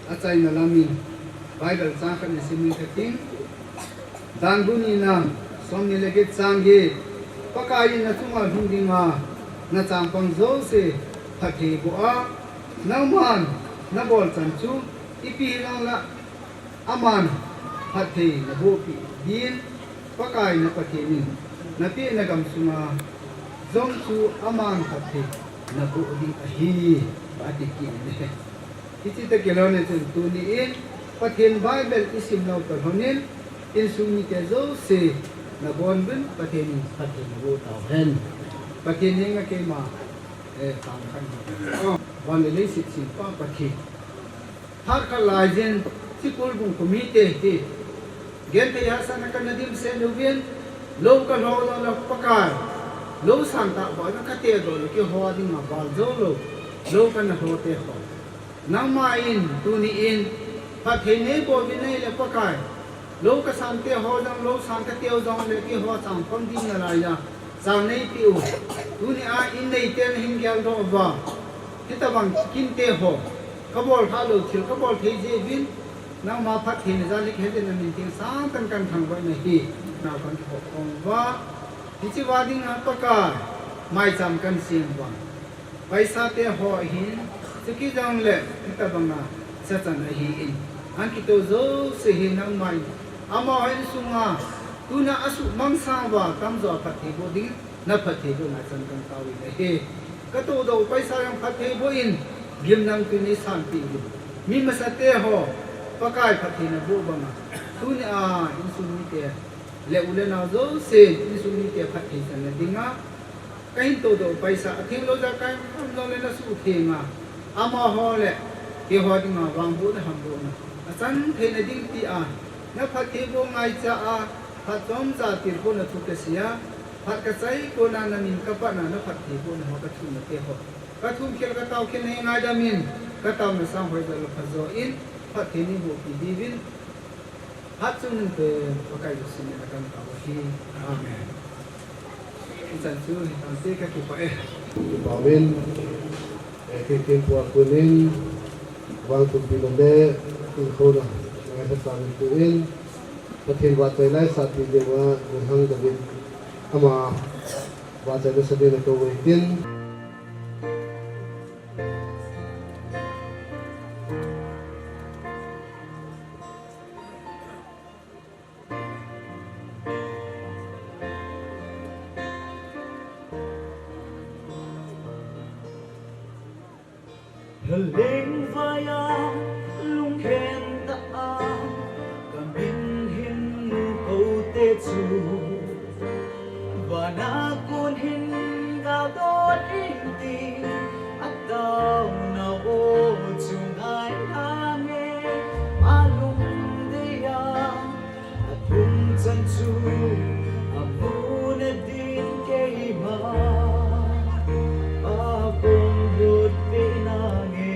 achaina lam in Bible chang khat isim in kating. Danbu nina, somni le get chang get. Pakaiyin nachunga lhung dinga, nachangpang jouse phatthei boh a, nangman nabol chan chu ipi hijongle aman phatthei naboh peh din, Pakai na Pathen in napeh na gam sunga Jong chu aman phatthei naboh ding ahi, ati kit in ahi. Hiche tah kilhon in chun tuni in Pathen Bible isim nau tah lhon in, insung mite jouse nabon uvin Pathen in phatthei naboh tauhen. Pathen henga keima, eh, tang khat. Van le leiset sempa Pathen. Phat khat lai jin, Chikul bung khu mite hi genthei hahsatna kana dimset uvin, lou kalho lou le Pakai, lou sangtah bou na kate doh le keiho dinga val jou lou, lou kana lho teho. Nangma in, tuni in, phatthei neiboh uvin ahile Pakai, lou kasang teho jong, lou sang kateu jong le keiho chang pang ding nalai a, chang neipeh u. Tuni a in neite nahin geldoh uva, hitabang kinte ho, kabol khalou thil kabol thei jeh uvin, nangma phattheina jal hi kahe jeh in namin theng sangtah in kathangvah in ahi. Nao kahin kikhop khom uva, hiche va dinga Pakai, maicham kahin sem uva. Paisa teho ahin, chuti jongle, hitabanga, sachan ahin, ahin kitou jouse hi nangma in, amaho insunga, tuna asuhmang sang uva, tamjo a phatthei boh ding, naphatthei boh ngai chan kahin taovin ahi. Katoh doh paisa jong phatthei boh in, gimnamtah in neisanpeh uvin. Mi masate ho, Pakai phatthei naboh banga, tuni a, insung mite, le u le nao jousen, insung mite phatthei channa dinga, kahin todoh paisa, atheng lou jeh a kahin um lou le nasuhtheng a, amaho le keiho dinga vangbohna hambohna achan theina ding tia, naphatthei boh ngaicha a, phat chomcha tilkhouna thu kasei a, phat kachai kona namin kapatna, naphatthei bohna ho kathumna teho, kathum khel katao khel nei ngaidam in, kataona sang hoijo le phajo in, phatthei neibohpi diuvin, phat chungnungpen Pakai Jesu min a kahin tao ahi. Amen. Hichan chu hitante, kakipah e. Kipah uvin, eh, kei thempu a konin, vangtumpi le, tilkhouna, ngaisah chan in tuin, Pathen vahchoi la isah pi dinga, Gunhang David, ama vahchoi la sa dinga kou uhitin. Lhaling vaiya lungkhen tah a kamin hin mukou te chu, vana kon hin galdot intin, ataona o chu ngai nange, alungdei a, athum chan chu, amu nadin keima, akong lutpeh nange.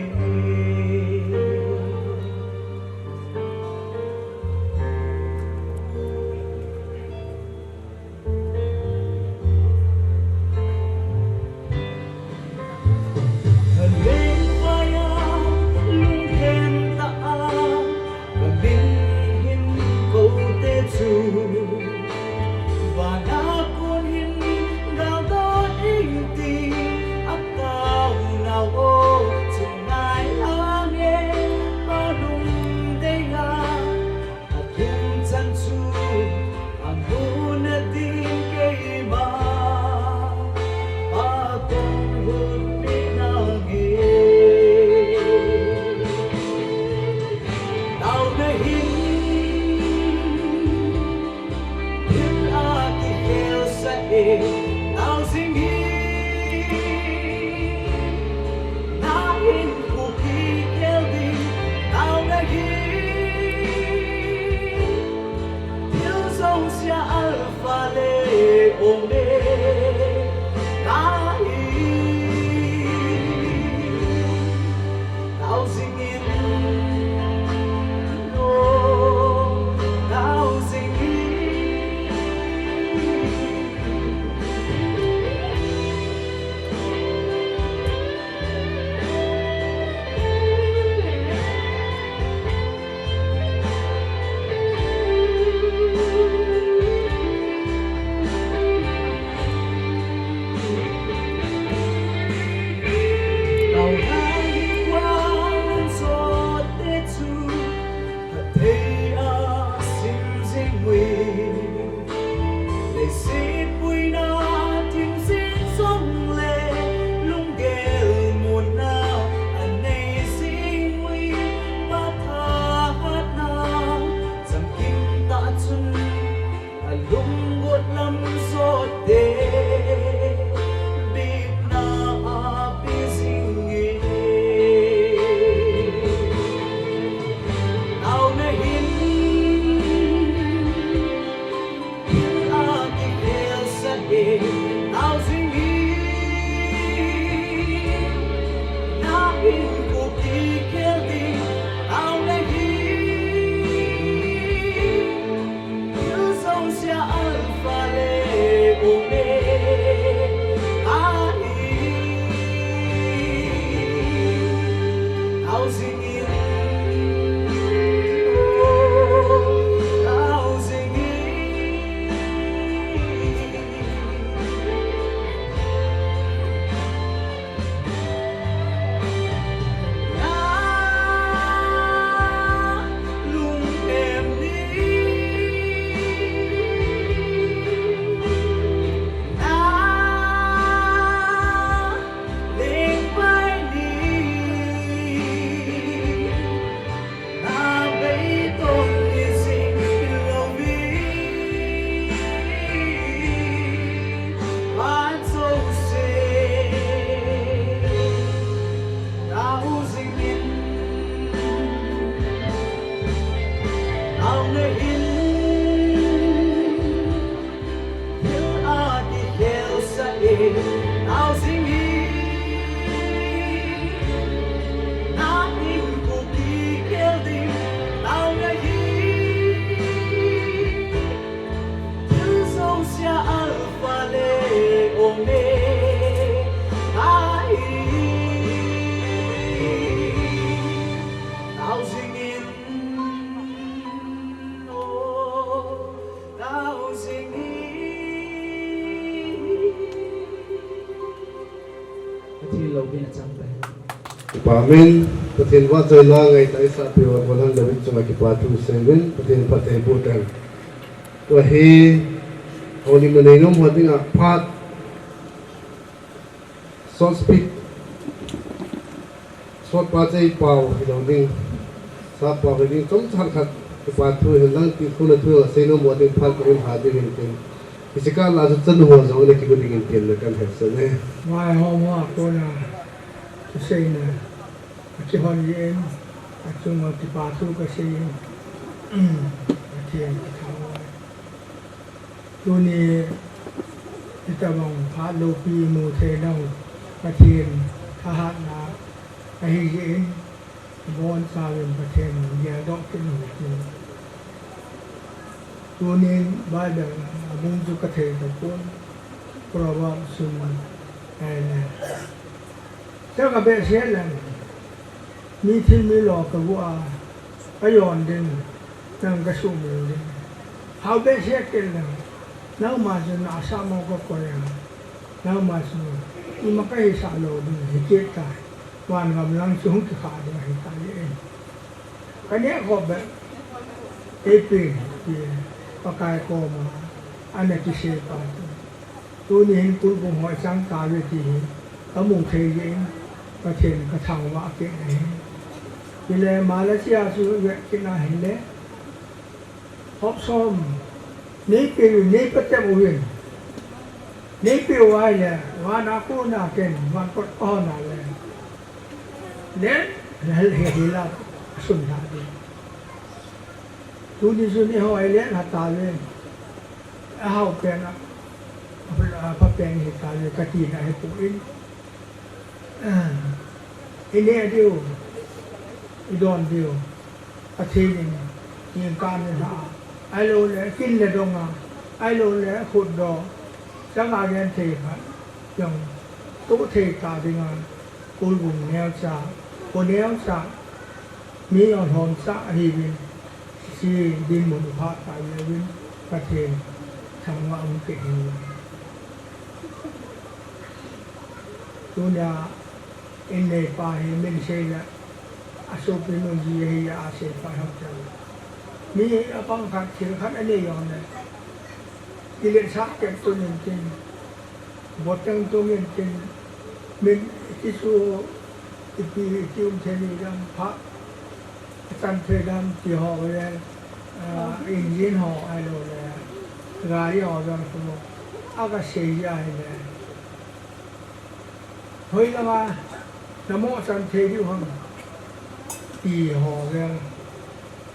Kipa min, Pathen vahchoina ngaitah isah peh uva, Golhang David chunga kipa thu seiyuvin, Pathen phattheiboh tauhen. Tua hi, houlimna neinom ho dinga phat, short speech, short pa chei pao hilou ding, sap pao hilou ding, chomcha khat kipa thu hihen lang, tijat thu aseinom uva ding phat kahin ha ding ahin tin. Hiche kah a chu chanu ho jong ana kigo dingin tin kahin hetsah e. Vaihom ho a kona thuseina akihon jeh in, achunga kipa thu kasei in, Pathen kathangvah e. Tuni hitabang phat loupi mu theina u Pathen thahatna ahi jeh in, abonchauvin Pathen geldoh kit u hitin. Tunin Bible a bung chu kathei tapon, Proverbs in, eh, Chang a behseh leng, mi thil mi lo kagu a, kajon ding, nang kasuhmil ding. Hao behseh kit leng, nangma chun asah mo kakoi a, nangma chun ima kahisah lou ding, hikit tai, van gam lang chu hung kikhah ding ahitai e. Kaneh khop beh, eipeh, ti, Pakai koma, ana kisei pa chu. Tuni hin kulbung ho ichang tauve ti hi kamu thei jeh in Pathen kathangvah kit ahi. Chule Malaysia chu ivet kit na hile, hop som neipeh uvin, neipatep uvin. Neipeh uva ahile, van a kona ken, van kot kahon a le, le, le, he, he la, sun la ding. Tuni chun eiho ilen hatauve. Ahao pen a, apha pen hitauve katina ahipoi. Ineh diu, idon diu, Pathen in jingkah in alha, ahiloule kin le dong a, ahiloule khutdoh, chang a genthei khat jong toh thei ta dinga, kulbung neocha, kho neocha, mi jong lhomcha ahiuvin, hiche dinmun u phat tah jeh uvin, Pathen thangvah um kit hen lang. Tunia inneipa hi min seile, asopinu ji ahi a aseipa ham teu. Mi apang khat, thil khat anei jongle, kiletsah kep tun intin, boteng tung intin, min, hichu ipi, iti um thei ni dam, phat achan thei dam ti ho le, ah, engine ho ahiloule, gari ho jong chu, aga sei ahile, hoi langa namoh chan thei diu ham, ti ho jong,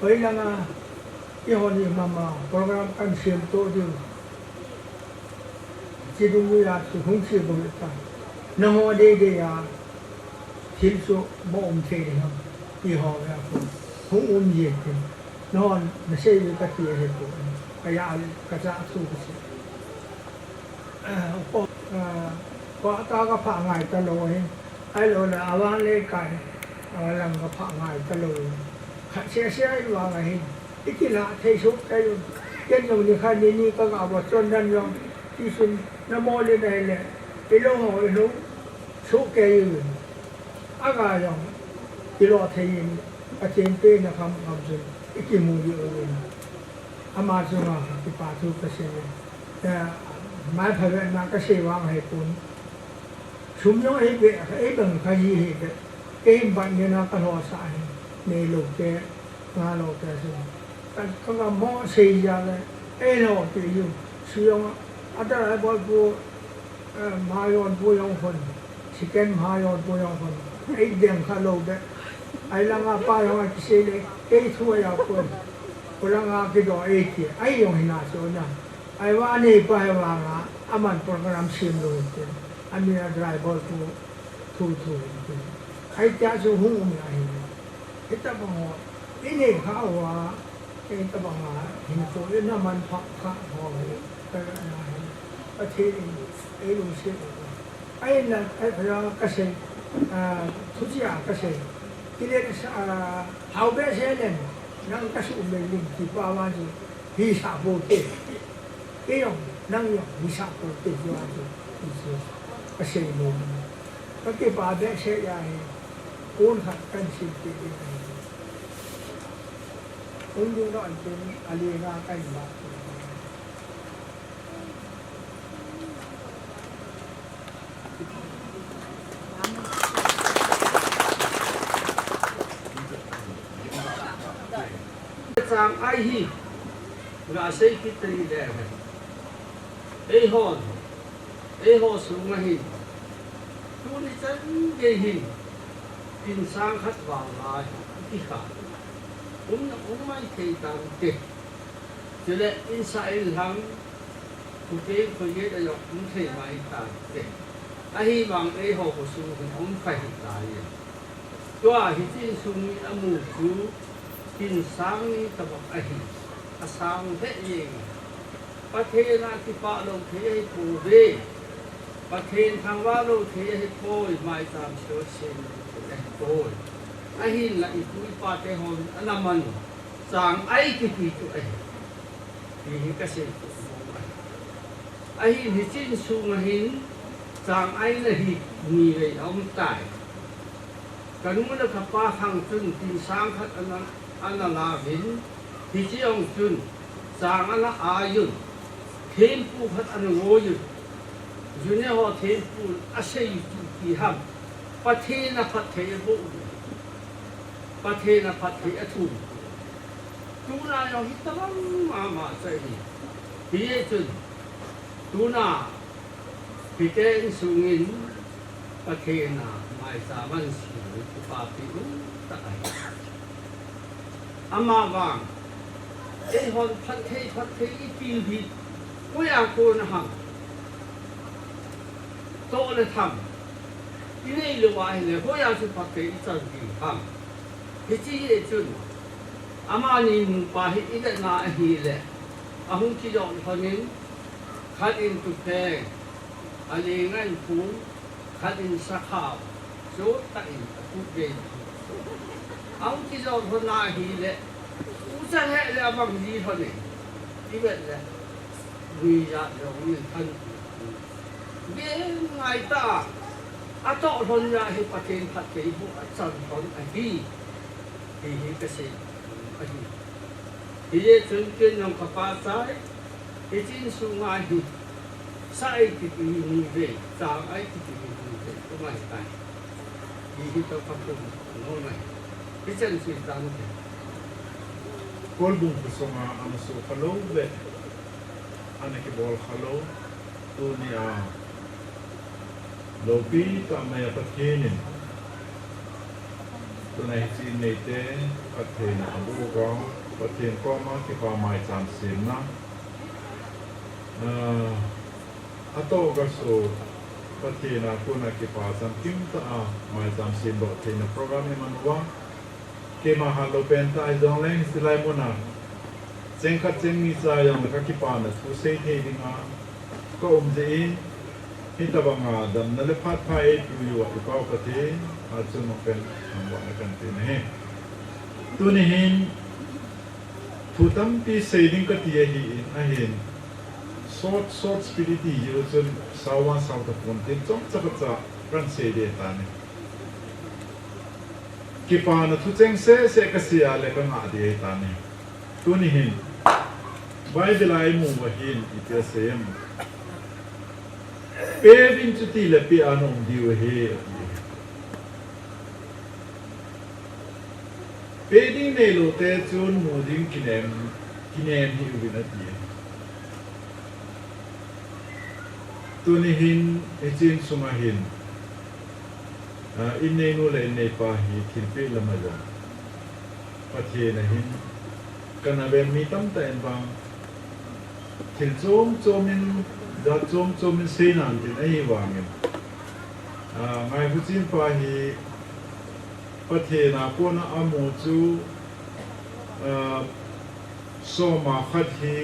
hoi langa ihon imama program kan semtoh diu, hiche dungjui a chu hung che bou ta, nangho deidei a thil chu mo um thei ding ham, ti ho jong chu hung um jin tin, nahon nasei diu kati ahipoi, kajah, kajah thu kasei. Ko, ah, ko ta kaphah ngai talou ahi, ahiloule avan leikai, alang kaphah ngai talou, khat sese ahivang ahin, ikilah thei soh kei un, ken jong nikhat nini kaga vachon dan jong, tichun namol in ahile, ilou ho ilou soh kei uvin, aga jong kilo thei in, Pathen pen a kham kham chun ikimu diu ahin, ama chunga kipa thu kasei e. Mai phavetna kasei vang ahipon, sum jong eibeh, eibang kha ji hih beh, keihin bat ngen a kalhosah ahi, neilou te, ngalou te chu, ka, kagam ho sei jeh le, eilhopi jiu, sum jong, adalhah bolpu, eh, maion pu jong khun, second maion pu jong khun, eideng kha lou beh, ahilanga pa jong akisei le, kei thu aja pon, kholanga kidoh eiti, ahi jong hina chu na. Ahivang aneipa hi vanga, aman program semlou intin, amin a driver thu, thu thu intin, ahitia chu hung um ahi. Hitobang ho inei khah uva, hitobang a hinkho inamanpha khah ho hi, ka, na hi, Pathen in eilungset uva, ahinla, a, a, kasei, a, thuchia kasei, kile, a, hao behseh leng, nang kasuhmil ding ti pa vang chu hisah poute, kei jong nang jong hisah poute ti vang chu, ti chu kasei nom, kakipa behseh ahi. Kon khat kan sim te te kan. Kon ding lo an ten a le nga kan ba. Chang ai hi, nga sei kit tani le. Ei hon, ei ho sunga hin, tuni chan gei hin, insang khat vang lai, i ti kha. Um na um mai thei tang te. Chule insang in lang, Khokeng khoget a jong um thei mai tante. Ahivang eiho khosung hin um kha hih laiyin. Tua hiche insung mi amu chu insang ni tobang ahi. Asang lheh jeng. Pathen a kipah lou thei ahipouve. Pathen thangvah lou thei ahipoi, maicham sot sem lou thei ahipoi. Ahinla ipu ipa te hon ana man u. Chang ai kiti chu ahi. Ti hi kasei chu mong ahi. Ahin hiche insunga hin chang ai na hi ni vei aum tai. Kanu le kapa khang chun insang khat ana, ana lauvin, hiche jong chun chang ana ai un, thempu khat ana ngoi un. Junior ho thempu asei chu ipi ham. Pathen a phatthei aboh u. Pathen a phatthei athum. Tuna jong hitabang mama chu ahi. Hijeh chun, tuna, hiti insungin, Pathen a maicham ahin sem u, kipapi umtah ahi. Amavang, eihon phatthei, phatthei ipeh u hi, hoiya kona ham. Toh le tham. Inei lou ahile, hoiya chu phatthei ichan ding ham. Hiche hi chun, amani nupa hi ivetna ahile, ahung kijot lhonin, khat in tupheng, alenga in phung, khat in sakhao, chutah in akut gei. Ahung kijot lhon ahile, u chang he le abang ji lhonin, ivet le, nuijat jong in than. Gei ngai ta, atoh lhon jeh hi Pathen phatthei aboh achan lhon ahi. Hihi kasei ahi. Hijeh chun ken jong kapachat, hiche insunga hi, sa ai kiti hi ni vei, chang ai kiti hi ni vei, um ahitai. Hihi toh kapum nom ahi. Hichan chu itan te. Kolbung khosunga ana soh khalou ve. Ana kibol khalou, tunia loupi tah mai a Pathen in, tuna hiche in neite, Pathen a abuh uva, Pathen koma kipa maicham semna, ah, atoh gasoh, Pathen a kona kipa chamkim tah a maicham semdoh theina program iman uva, Keima hatloupen tah hijongleng, hiche lai muna cheng khat cheng ni cha jongle kakipana thu sei thei dinga kaum jeh in, hitabanga damna le phat pha eipui uva i Pau Pathen a chunga pen thangvahna kahin pe ahi. Tuni hin thu tampi sei ding kati ahin, ahin short, short speech iti jeh u chun sao vang sao tapon tin, chomcha kacha kahin sei ding ahitan ahi. Kipana thu cheng seh seh kasei a le kangah ding ahitan ahi. Tuni hin Bible a imu uva hin ipi asei em? Pe uvin, chutile peh a naum diu ahi, ati. Pe ding neilou te chun mu ding kinem, kinem hih uvin, ati. Tuni hin hiche insunga hin, ah, inneinu le inneipa hi thilpeh lama jong Pathen a hin kana ven mi tamtah in vang thil chom chom in, jat chom chom in sei nan tin ahivangin, ah, Ngaikhuchin pa hi Pathen a kona amu chu, ah, soma khat hi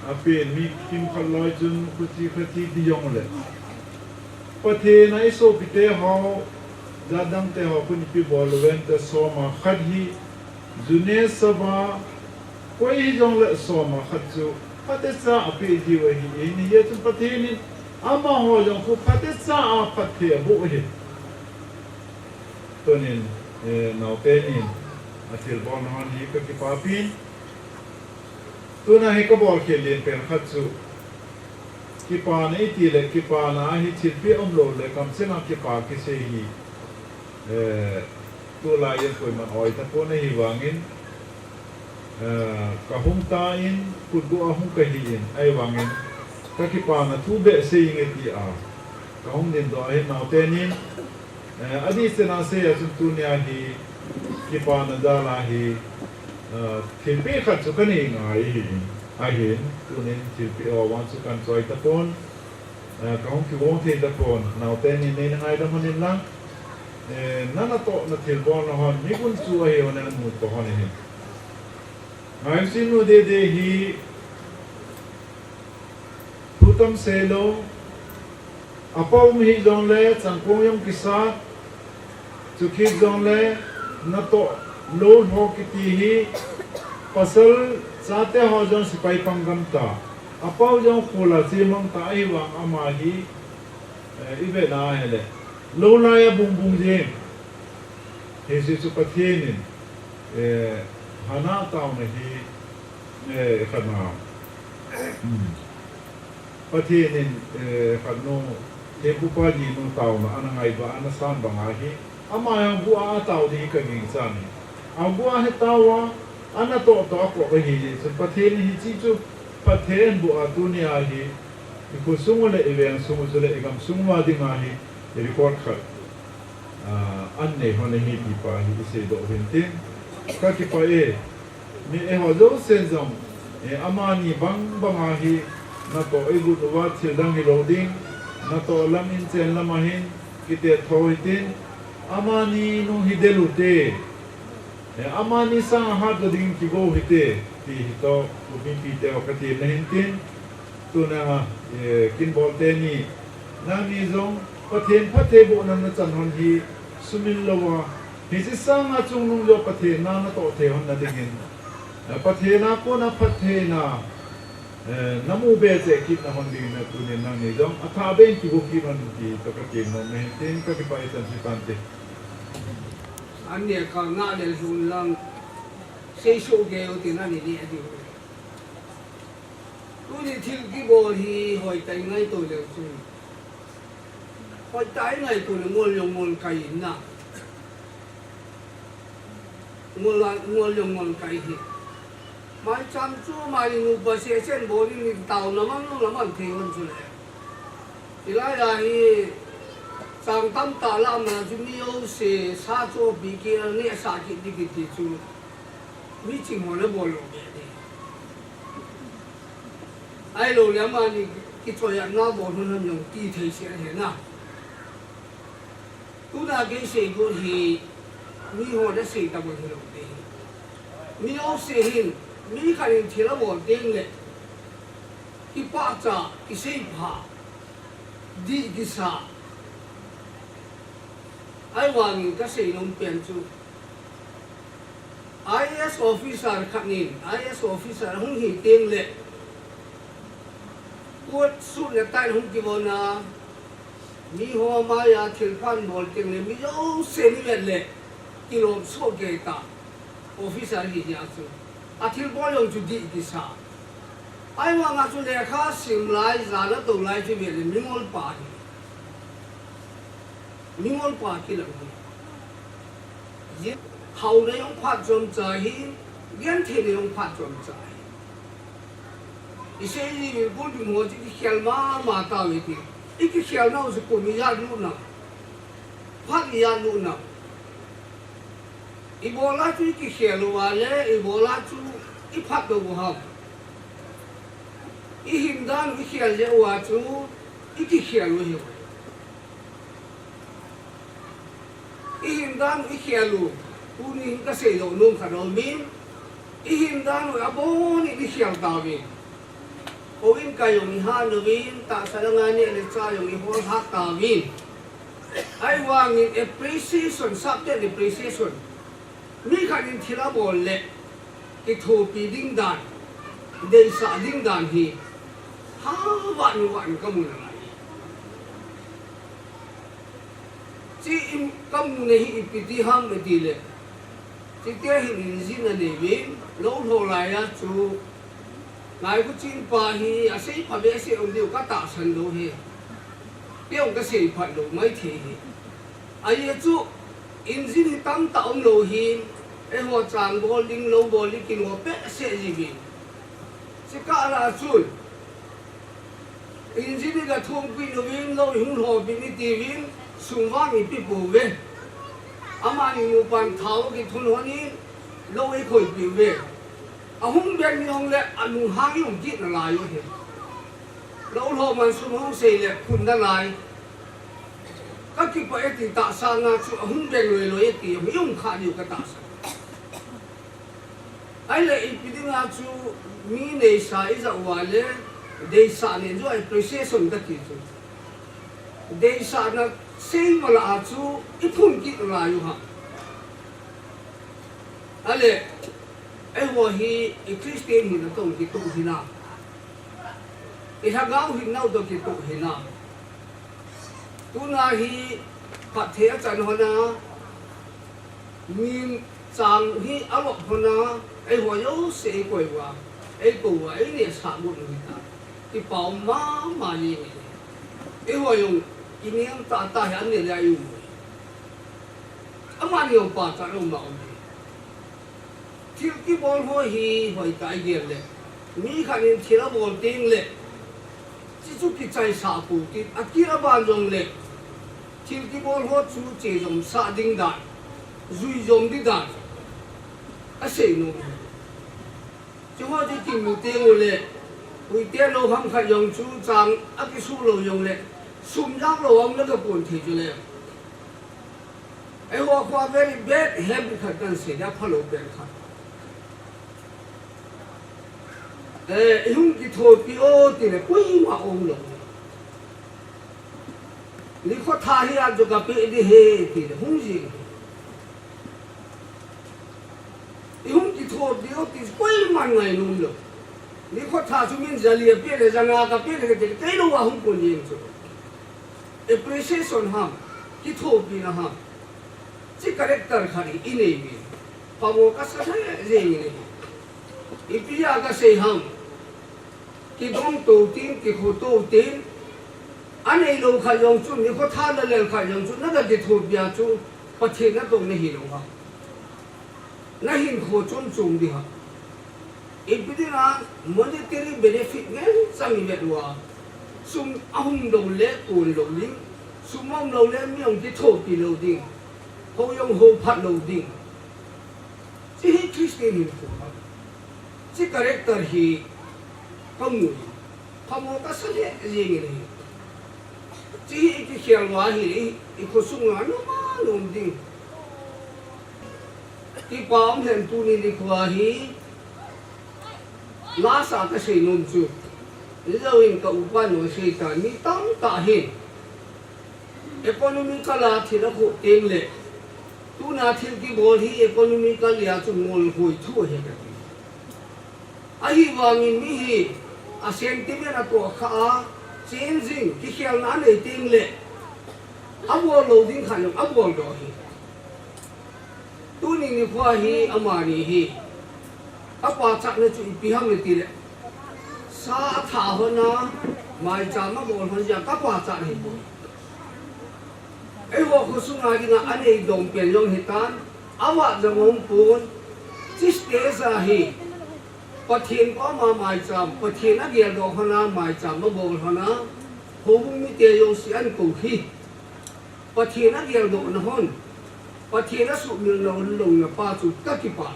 apen, mi kimkhat loi chun khuchi khachi ti jongle, Pathen a isopite ho, jatdang te ho khun ipi bol uvem tia soma khat hi, june sava, koi hijongle soma khat chu phatecha apeh diu ahi. Hijeh chun Pathen in amaho jong khu phatecha a phatthei aboh ahi. Tunin, eh, naote nin athilbol nahon hi kakipapin. Tuna hi kabol khel len pen khat chu, kipana iti le kipana hi thilpeh umlou le kamcheng a kipa kisei hi, eh, tulai in koiman oi tapon ahivangin, eh, kahung tan, kutguh a hung kahin, ahivangin kakipana thu beh seinge tia kahung dingdoh ahi naote nin, eh, adih sena sei a chun tunia hi kipana jal a hi, eh, thilpeh khat chu kanei ngai ahi. Ahin, tunin thilpeh ho vang chu kahin choi tapon. Eh, kahung kigong thei tapon, naote nin neina ngaidam hon in lang. Eh, nanatoh nathilbol nahon, mi gunchu ahi hon, nanu toh hon ahin. Ngaisinu Dede hi, thutam seilou, apau um hijongle, changkong jong kisa, Chukit jongle natoh lou ho kiti hi, pasal chate ho jong sepai pang gamta. Apau jong khula chemang ta ahivang ama hi, eh, ivet na ahile, lou lai a bungbung jeng. Hiche chu Pathen in, eh, Hannah taona hi, eh, khatna. Hmm. Pathen in, eh, khatnu, thempupa jinu taona ana ngaiva, ana san banga hi, ama jong bu a atao ding hi kagingchan ahi. Abu a hi tao a, anatoh toh a kop ahi jeh chun Pathen in hiche chu phatthei ahin boh a tunia hi, ikhut sung u le iveng sung u chule igam sung uva dinga hi record khat, ah, anei hon ahi tipa hi iseidoh u hintin. Kakipah e. Mi eiho jousen jong, eh, amani bang banga hi natoh igot uva thil dang hilou ding, natoh lam in chen lam ahin kitetho hitin, amani nung hi del ute, eh, amani sanga hatdoh dingin kigo hite, ti hitoh, mipite ho katem na hintin, tuna, eh, kinbol teni, nangni jong Pathen phattheibohna nachan hon hi sumil louva, hiche sanga chungnung joh Pathen na natoh thei hon nadingin, eh, Pathen a kona phattheina, eh, namu be cheh kit nahon dingin tunin nangni jong athah beh in kigo kit hon ti toh katem nom na hintin, kakipah e, chan chu tante. An neh kha ngah lel lhun lang, seisoh gei u tin ani neh diu. Tuni thil kibol hi hoitah in ngaito leu chun, hoitah in ngaito le ngol jong ngol kai in na. Ngol a, ngol jong ngol kai hi. Maicham chu mani nupa sesen bol in taona mang jong la mang thei hon chule. Hilai a hi chang tamtah la ama chu mi jouse sa chohpeh kit a nehsah kit ding kiti chu mi ching ho le bol lou be ding. Ahilou le amani kichoiya na bol hun ham jong ti thei seh ahi na. Tuna kei seigot hi, mi ho nasei tabang hilou te hi. Mi jouse hin, mi khat in thil abol teng le, kipahcha, kiseipha, dih kisa. Ahivangin kasei nom pen chu, I A S officer khat in, I A S officer hung hi teng le, coat suit le tie hung kivon a, mi ho maiya thilpha bol teng le, mi jouse ni vet le, kilom soh kei ta, officer hi hia chu. Athilbol jong chu dih kisa. Ahivanga chu lekha sim lai, jana tou lai chu vet le, mingol pa hi. Mingol pa kilang hi. Jin, haona jong phat chomcha hi, gentheina jong phat chomcha hi. Isei ji vil bul ding ho chu kikhel mama tauve ti. Ikikhel nau chu kum ijat lut nau. Phat ijat lut nau. Ibola chu ikikhel uva le, ibola chu iphat lou u ham. Ihin dan u ikhel jeh uva chu ikikhel u ahi. Ihin dan u ikhel u, tuni hin kasei doh nom khat aumin, ihin dan u abon in ikhel tauvin. Houin kai jong ihat uvin, tahsa langa neh le chah jong ihol hat tauvin. Ahivangin appreciation, subject appreciation. Mi khat in thil abol le, kithopi ding dan, deisah ding dan hi, ha vat ni vat in kamu nalai. Chi in kamu na hi ipi ti ham iti le. Chite hin injin anei vin, lou lho lai a chu. Ngai khu chin pa hi, asei pha be asei um diu ka tahsan lou hi. Kei ong ka sei phat lou mai thei hi. Ahi chu, injin hi tamtah um lou hi, eiho chang bol ding lou bol ding kin ho pe se ji vin. Chi ka la chun. Injin hi ka thum pi nu vin lou hung lho pi ni ti vin, sum vang ipi pu ve. Amani nu pan thao ki thun hon in, lou i khoi pi ve. Ahung beng ni hong le, anung hang i um kit na lai u hi. Lou lho man sum hong sei le, phun na lai. Ka kipa e ti tahsa nga chu ahung beng loi loi e ti, hung i um kha diu ka tahsa. Ahile ipi dinga chu mi neisa i ja uva le, deisah nen chu appreciation ka ti chu. Deisahna sei mala a chu i phun kit lai u ha. Ahile, eiho hi i Christian hina tong kitoh hina. I lhagao hinna u tong kitoh hina. Tuna hi phatthei a chan hona, min chang hi a lop hona, eiho jouse i koi uva, ei kou uva, ei nehsah got u hita. Kipa um mama jeng e. Eiho jong, i nem tah tah hi an ne le a i um u hi. Amani jong pachat um ma um hi. Thil kibol ho hi hoitah i gel le. Mi khat in thil abol teng le. Chi chu kichaisah pou tin, akit aban jong le. Thil kibol ho chu chejom sah ding dan. Jui jom ding dan. Asei nom. Chu ho chu kimu teng u le. Uite lou ham khat jong chu chang akisu lou jong le. Sum jang lou ham le ka pon thei chu le. Eiho khu a very bad habit khat kan sei dia, phalou pen khat. Eh, i hung kithopi o ti le, koima um lou. Nikho tha hi a chu ka pe di he ti le, hung jing. I hung kithopi o ti, koima ngainom lou. Nikho tha chu min ja li a pe le, ja nga ka pe le, ka ti le, kei lou a hung kon jing chu. Appreciation ham, kithopina ham. Chi character khat hi i nei uve. Pamo ka sa lheh jeng in ahi. Ipi a ka sei ham. Kidong to tin, kikhu to tin. Anei lou khat jong chu, nikho tha na lel khat jong chu, na ka kithopi a chu, Pathen na dong na hi lou ham. Na hinkho chom chom ding ham. Ipi dinga monetary benefit ngen chang i vet uva. Sum ahung lou le kon lou ding. Sum ahung lou le mi ahung kithopi lou ding. Ho jong ho phat lou ding. Chi hi Christian hinkho ham. Chi character hi ka mu. Pamo ka sa lheh jeng in ahi. Chi hi i kikhel uva hi i khosung a nom a nom ding. Kipa um hen tuni nikho a hi. Lasa ka sei nom chu. Nijou in ka upa nu sei ta ni tamtah hin. Economical a thil akhoh teng le. Tuna thil kibol hi economical a chu ngol hoi thu ahi ka ti. Ahivangin mi hi a sentiment a toh kha a, changing, kikhelna anei teng le, abol lou ding khat jong abol doh hi. Tuni nikho hi amani hi, ka pachatna chu ipi ham iti le, sa atha hon a, maicham abol hon jeh a ka pachat ahi poi. Eiho khosunga dinga anei dom pen jong hitan, avat jong um pon, chi stage a hi, Pathen koma maicham, Pathen ageldoh hon a maicham abol hon a, houbung mite jouse an kou hi. Pathen ageldohna hon, Pathen asuhmilna hon louna pa chu ka kipah.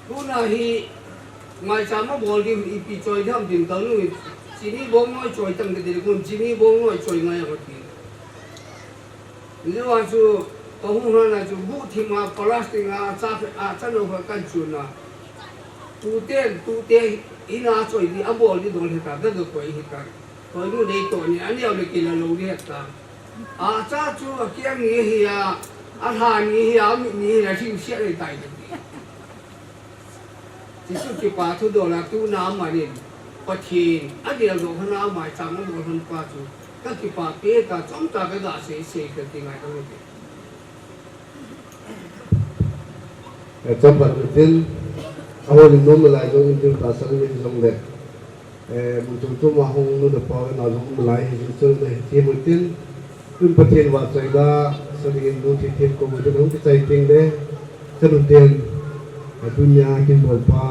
Tuna hi maicham abol ding ipi choi ding ham tin ka nu in, chini bong noi choi tang ka ti le kun, chini bong noi choi ngai a ka ti. Nijou a chu, ka hung hon a chu, buh thim a, plastic a, cha, a, cha lou kha kan chun a. Tuten, tute, in a choi di, abol di dol hita, ka ka koi hita. Koi nu nei to ni, aneo le kila lou di hita. A cha chu, akiang ni hi a, alha ni hi a, amit ni hi a, thing sia le tai di. Jesu kipa thudol a tuna amanin, Pathen ageldoh hon a maicham abol hon pa chu, Ka kipa pe ta, chomcha ka ga sei sei ka ti ngai ka mu ti. Eh, chomcha ka tin, a hon nom lai jong in tin ta sa ni jong le. Eh, mun chom chom a hung nu le pa na jong um lai hi chu le ti mu tin. Tun Pathen vahchoi la, sa ding in nu thi them ko mu tin hung kichai teng le. Ka nu ten, a dunya kin bol pa,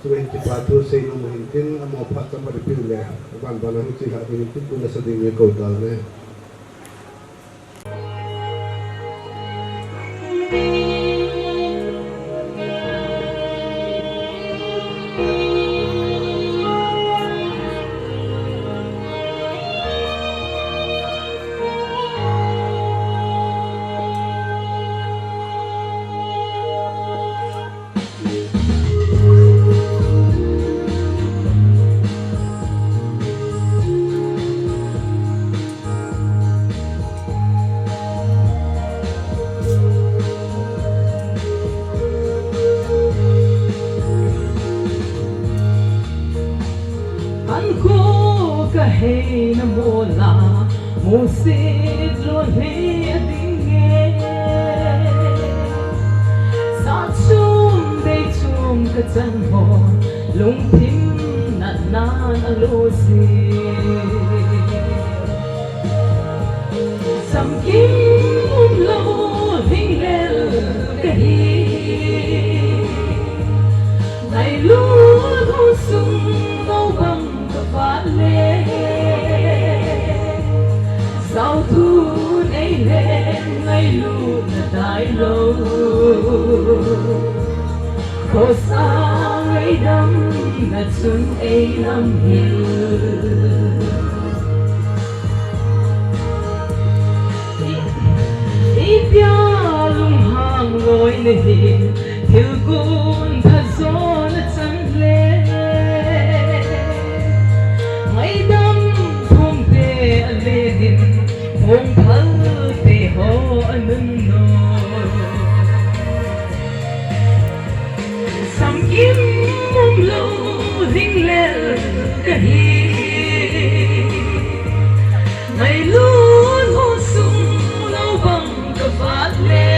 chu en kipa thu sei nom hin tin, amo phat chomcha le pil le, ban ban a hung chi ha ding in tin, tun a sa ding in ko ta le. An ko ka hei na mo la, mo se lo le a ding e. Sa chom dei chom ka chan ho, lungthim natna na lo si. Samkim umlou hinglel kahi. Ngailut ho sung mo bang ka vat le. Sauthu nei le ngailut na dai lou. Khosa ngaidam na chun ei lam hil. I, i pia lunghang loi na hi, thil gun pha zo na chan le. Ngaidam thum te a le hin, mong phal te ho a nun no. Samkim umlou hinglel kahi. Ngailut ho sung lo bang ka vat le.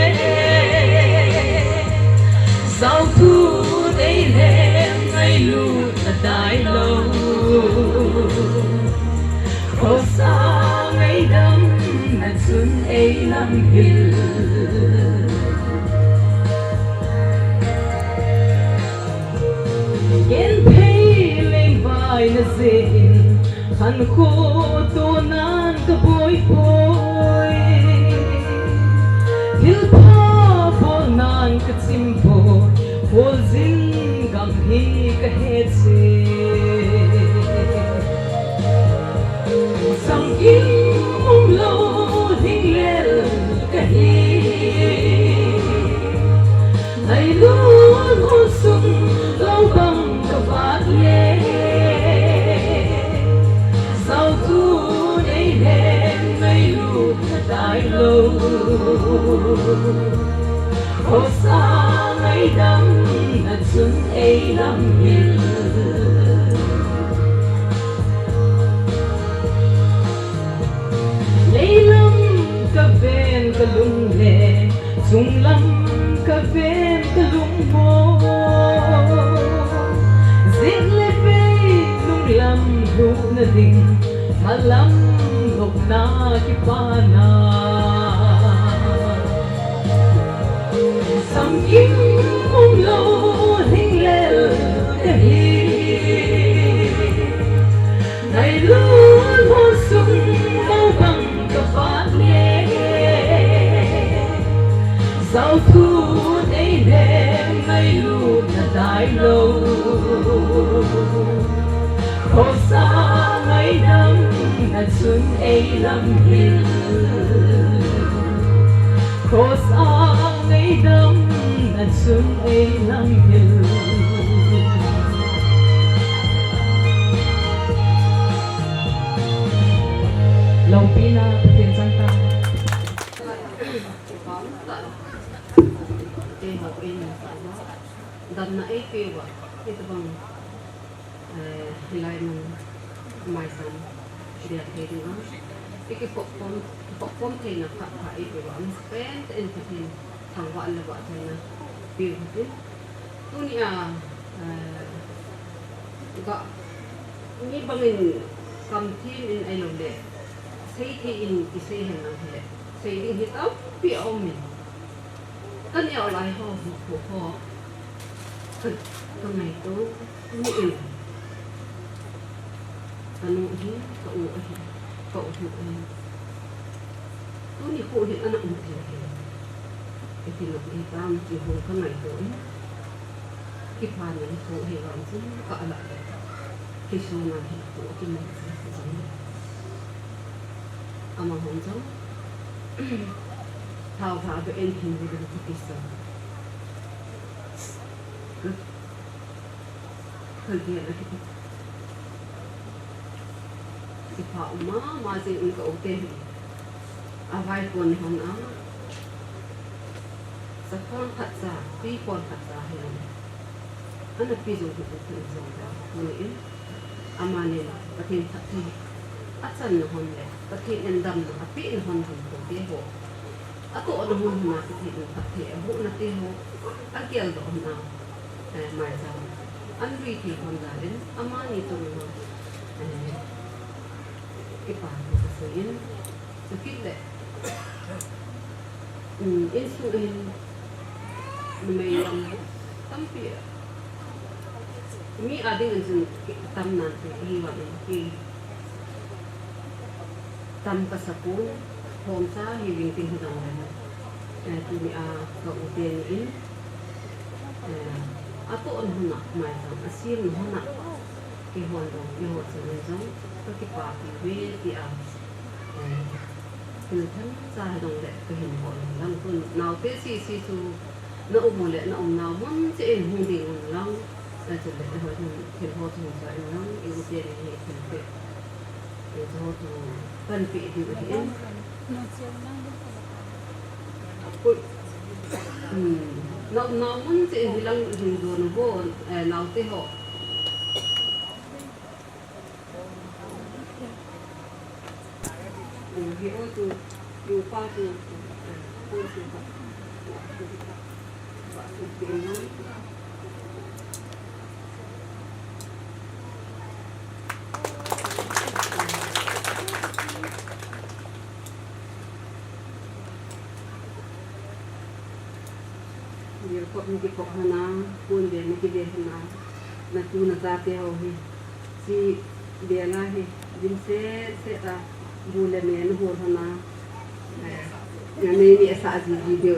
Sauthu nei le ngailut na dai lou. Khosa ngaidam na chun ei lam hil. Genthei lengvai na jeh in, khankho tonan ka boi poi. Thilpha bolnan ka chim poi, kholjin gam hi ka he che. Samkim umlou hinglel kahi. Ngailut ho sung lo bang ka vat le. Sauthu nei le ngailut na dai lou. Khosa ngaidam na chun ei lam hil. Leilam ka ven ka lung le, chunglam ka ven ka lung mo. Jet le vei lunglam lhuhna ding, malam lopna kipana. Samkim umlou hinglel kahi. Ngailut ho sung mo bang ka vat le. Sauthu nei le ngailut na dai lou. Khosa ngaidam na chun ei lam hil. Khosa ngaidam na chun ei lam hil. Loupina Pathen chang ta. Damna eipeuva, hitobang, eh, hilai mun maisan Dia thei ding a. I kikhop khom, kikhop khom theina phat pha i pe va, amasapen tah in Pathen thangvah le vahchoina piu hitin. Tuni a, eh, ga, mi bangin kam thim in ahilou le, sei thei in kisei hen lang hile, sei ding hi tampi a um in. Ka neo lai ho, ho, ho, ho. Ka, ka ngaito, ni in. Ka nu hi, ka u ahi, ka u hi ahi. Tuni kho hi ana um thei hi. Iti lou hi tam ti ho ka ngaito in. Kipana hi kho hi vang chun ka ala le. Kisuna hi kho kiman chun. Amahon jong. Thao tha be en hin hi ding kiti sa. Ka, ka gel a kiti. Kipah um mama jeng in ka u te hi. A vai pon hon a. Sa pon khat cha, tui pon khat cha hi. Ana pi jong hi u pon jong ta. Ni in. Amanin Pathen phatthei achanna hon le, Pathen in damna apehna hon hung ko te ho. Atohna hon hon a Pathen in phatthei abohna te ho. Ageldoh hon a, eh, maicham. An lui thei hon jal in, amani tong hon, eh, kipa thu kasei in. Chukit le, um, insung hin numei lam tampi mi ading in chun tam nan te hi vang in hi tam ka sa pon, thomcha hi ving ting hi jong le, eh, tuni a ka u te ni in, eh, atohna hon a maicham, asemna hon a kihon dong, kihon chun jong ka kipapi ve ti a. Thil themcha hi dong le kahin bol lang tun. Naote sese chu na um u le na um nau mun cheh in hung ding un lang. Chule eiho hin thil ho chu hung cha in lang. I u te le hi thil te. Eiho chu panpi diu ahi in. Pui. Hmm. Na um nau mun cheh in hilang hin don u vo, eh, naote ho. Bel khop na kikhop hon a, pon bel na kibel hon a, na tu na cha te ho hi. Chi bel a hi, dim set set a, bu le me na hol hon a. Eh, na nei ni asa ji ji deu.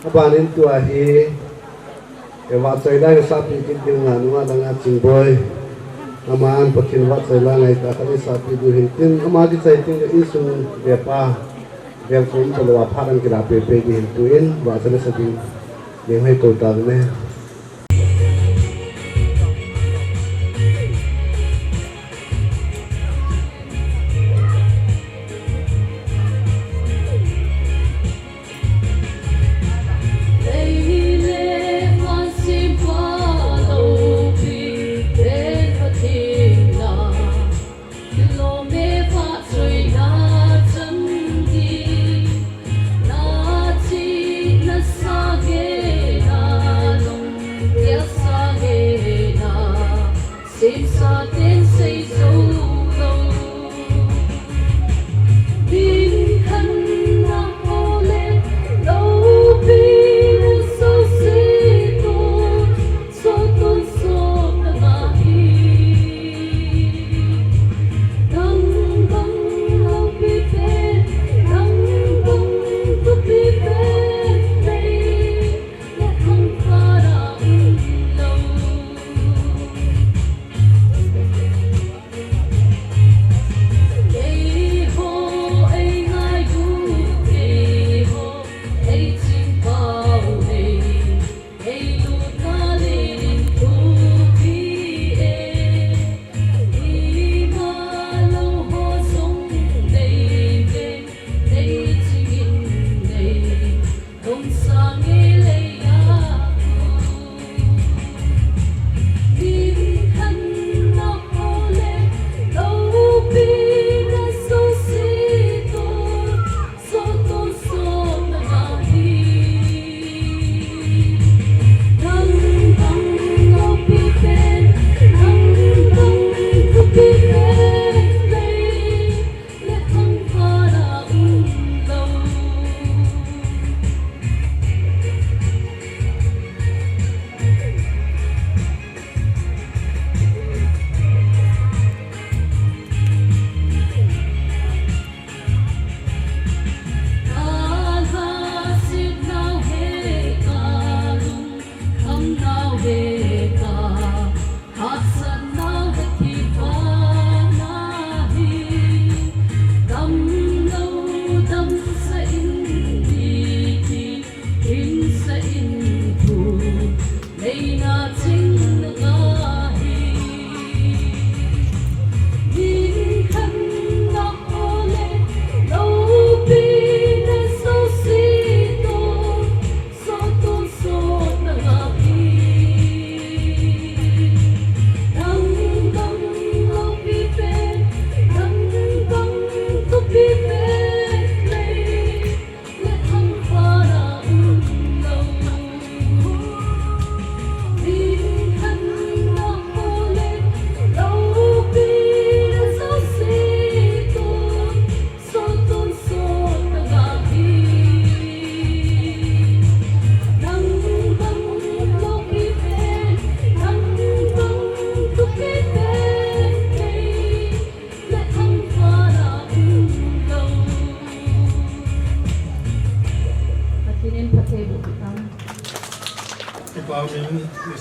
Aban in tua hi, eh, vahchoi lai sapi kit ding a nunga dang a Chingboi. Aman Pathen vahchoi la ngai ta khat sapi ding hin tin, ama kichai tin insung ve pa, ve kum pa lo a phat an kila pe pe ding hin tuin, vahchoi la sa ding, ding hai ko ta ne. Semsa ten sei zo lo. Min khan na ole lo pi lo so se to, so to so ka na hi. Dang dang lo pi pe, dang dang to pi pe, pe.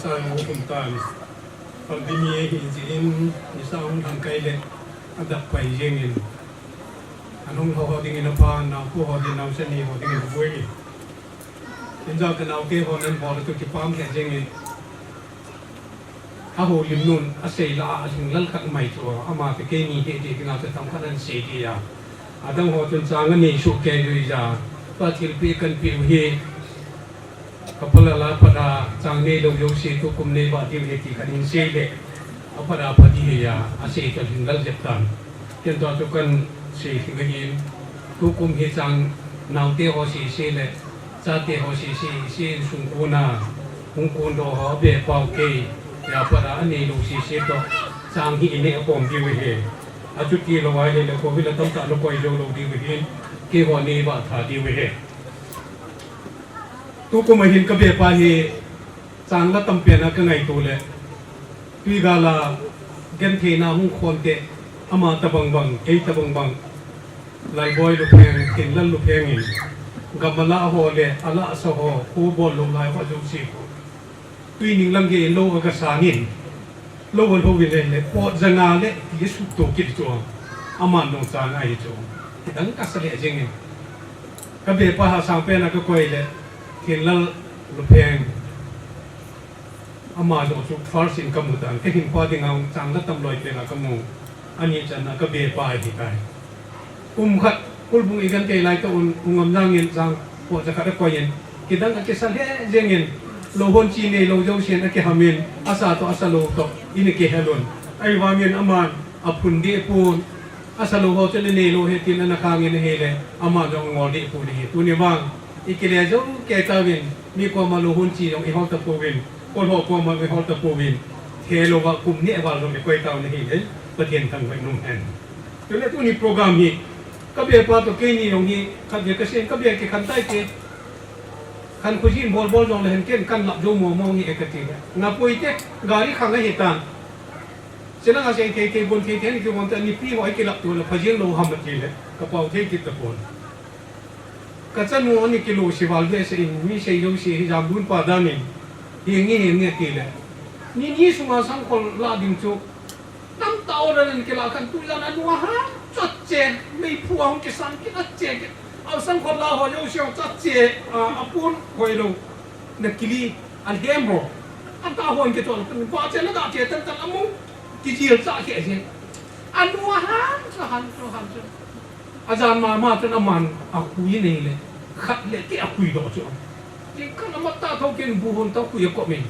Sa hung kum tan. Pandemic hi jin, nisa hung thang kai le, adak pai jeng in. Anung ho ho ding in apa, nau pu ho ding, nau seni ho ding in bui. Inja ka nau ke ho nan ho tu kipam ke jeng in. Aho lim nun, asei la, a jing lal khat mai chu, ama te ke ni he de, kina te tam khat an sei de ya. Adang ho tun chang ani su ke lui ja, pa thil pi kan pi u hi. Ka pala la pada chang nei lou jouse tukum nei ba diu le ti kan in sei le. A pada padi he ya, a sei ka hing lal jep tan. Ken tua chu kan sei hing a hin. Tukum hi chang naute ho sei sei le. Chate ho sei sei, sei in sung kuna. Hung kun do ho be pau kei. Ya pada a nei lou sei sei to. Chang hi ine a kom diu he. A chu ti lou a he le ko vi la tam ta lou koi jou lou diu he. Kei ho nei ba tha diu he. Tukum a hin ka bepa hi chang la tam pen a ka ngaito le. Tui gal a gentheina hung khon te ama tabang bang, kei tabang bang. Lalboi Lupheng, Thinlal Lupheng in. Gamala ho le, ala sa ho, khu bol lou lai ho jouse khu. Tui ning lang ge lou a ka sang in. Lou a lou in le, le, pot janga le, ti a sut to kit chu. Aman dong chang a hi chu. Kidang ka sa le jeng in. Ka bepa ha sang pen a ka koi le, Thinlal Lupheng. Ama jo chu first in ka mu tan. Ka hin pa ding a chang la tam loi pen a ka mu. Ani chan a ka bepa hi kai. Kum khat, kulbung i kan kei lai to un, ung am jang in jang, po ja khat a koi in. Kidang a kisa le jeng in, lou hon chi nei lou jouse in a kiham in, asa to asa lou to, in a kihel un. Ahivang in aman, a phun de pun, asa lou ho chu le nei lou he tin ana khang in he le, ama jong ngol de pun he. Tuni vang, i kile jong ke ka vin, mi koma lou hon chi jong i hol ta pu vin, kol ho koma i hol ta pu vin. He lou va kum ni a val jong le koi tau na he le, Pathen thangvah in um hen. Tule tuni program hi, ka bepa to keini jong hi, khat ve ka sen, ka be kikhen tai te. Khan khujin bol bol jong le hen ken kan lap jou mo mo nge ka ti le. Na poi te, gari khang a hi tan. Sila nga sei thei thei bon thei thei ni kibon ta ni pi ho ai kilap tu le, phajin lou ham ti le. Ka pau thei kit ta pon. Ka chanu ani kilo si val ve se in, mi sei jouse hi jam dun pa dan in. Hi nge hi nge ti le. Ni ni sunga sangkhol la ding chu. Tamtah order in kila khan tujan a nu a ham chat che, meiphu a hung kisan kit a che kit. A sangkhol la ho jouse hung chat che, a, a pun hoi lou. Na kili, a hem ho. Anta hon kichol, va che na da che tan tan a mu. Kijil cha khe je. A nu a ham cha ham cha ham cha. A jan mama chun aman a khui nei le. Khat le ti a khui doh chu. Ti khan a mat ta tho ken bu hon ta khui a ko min.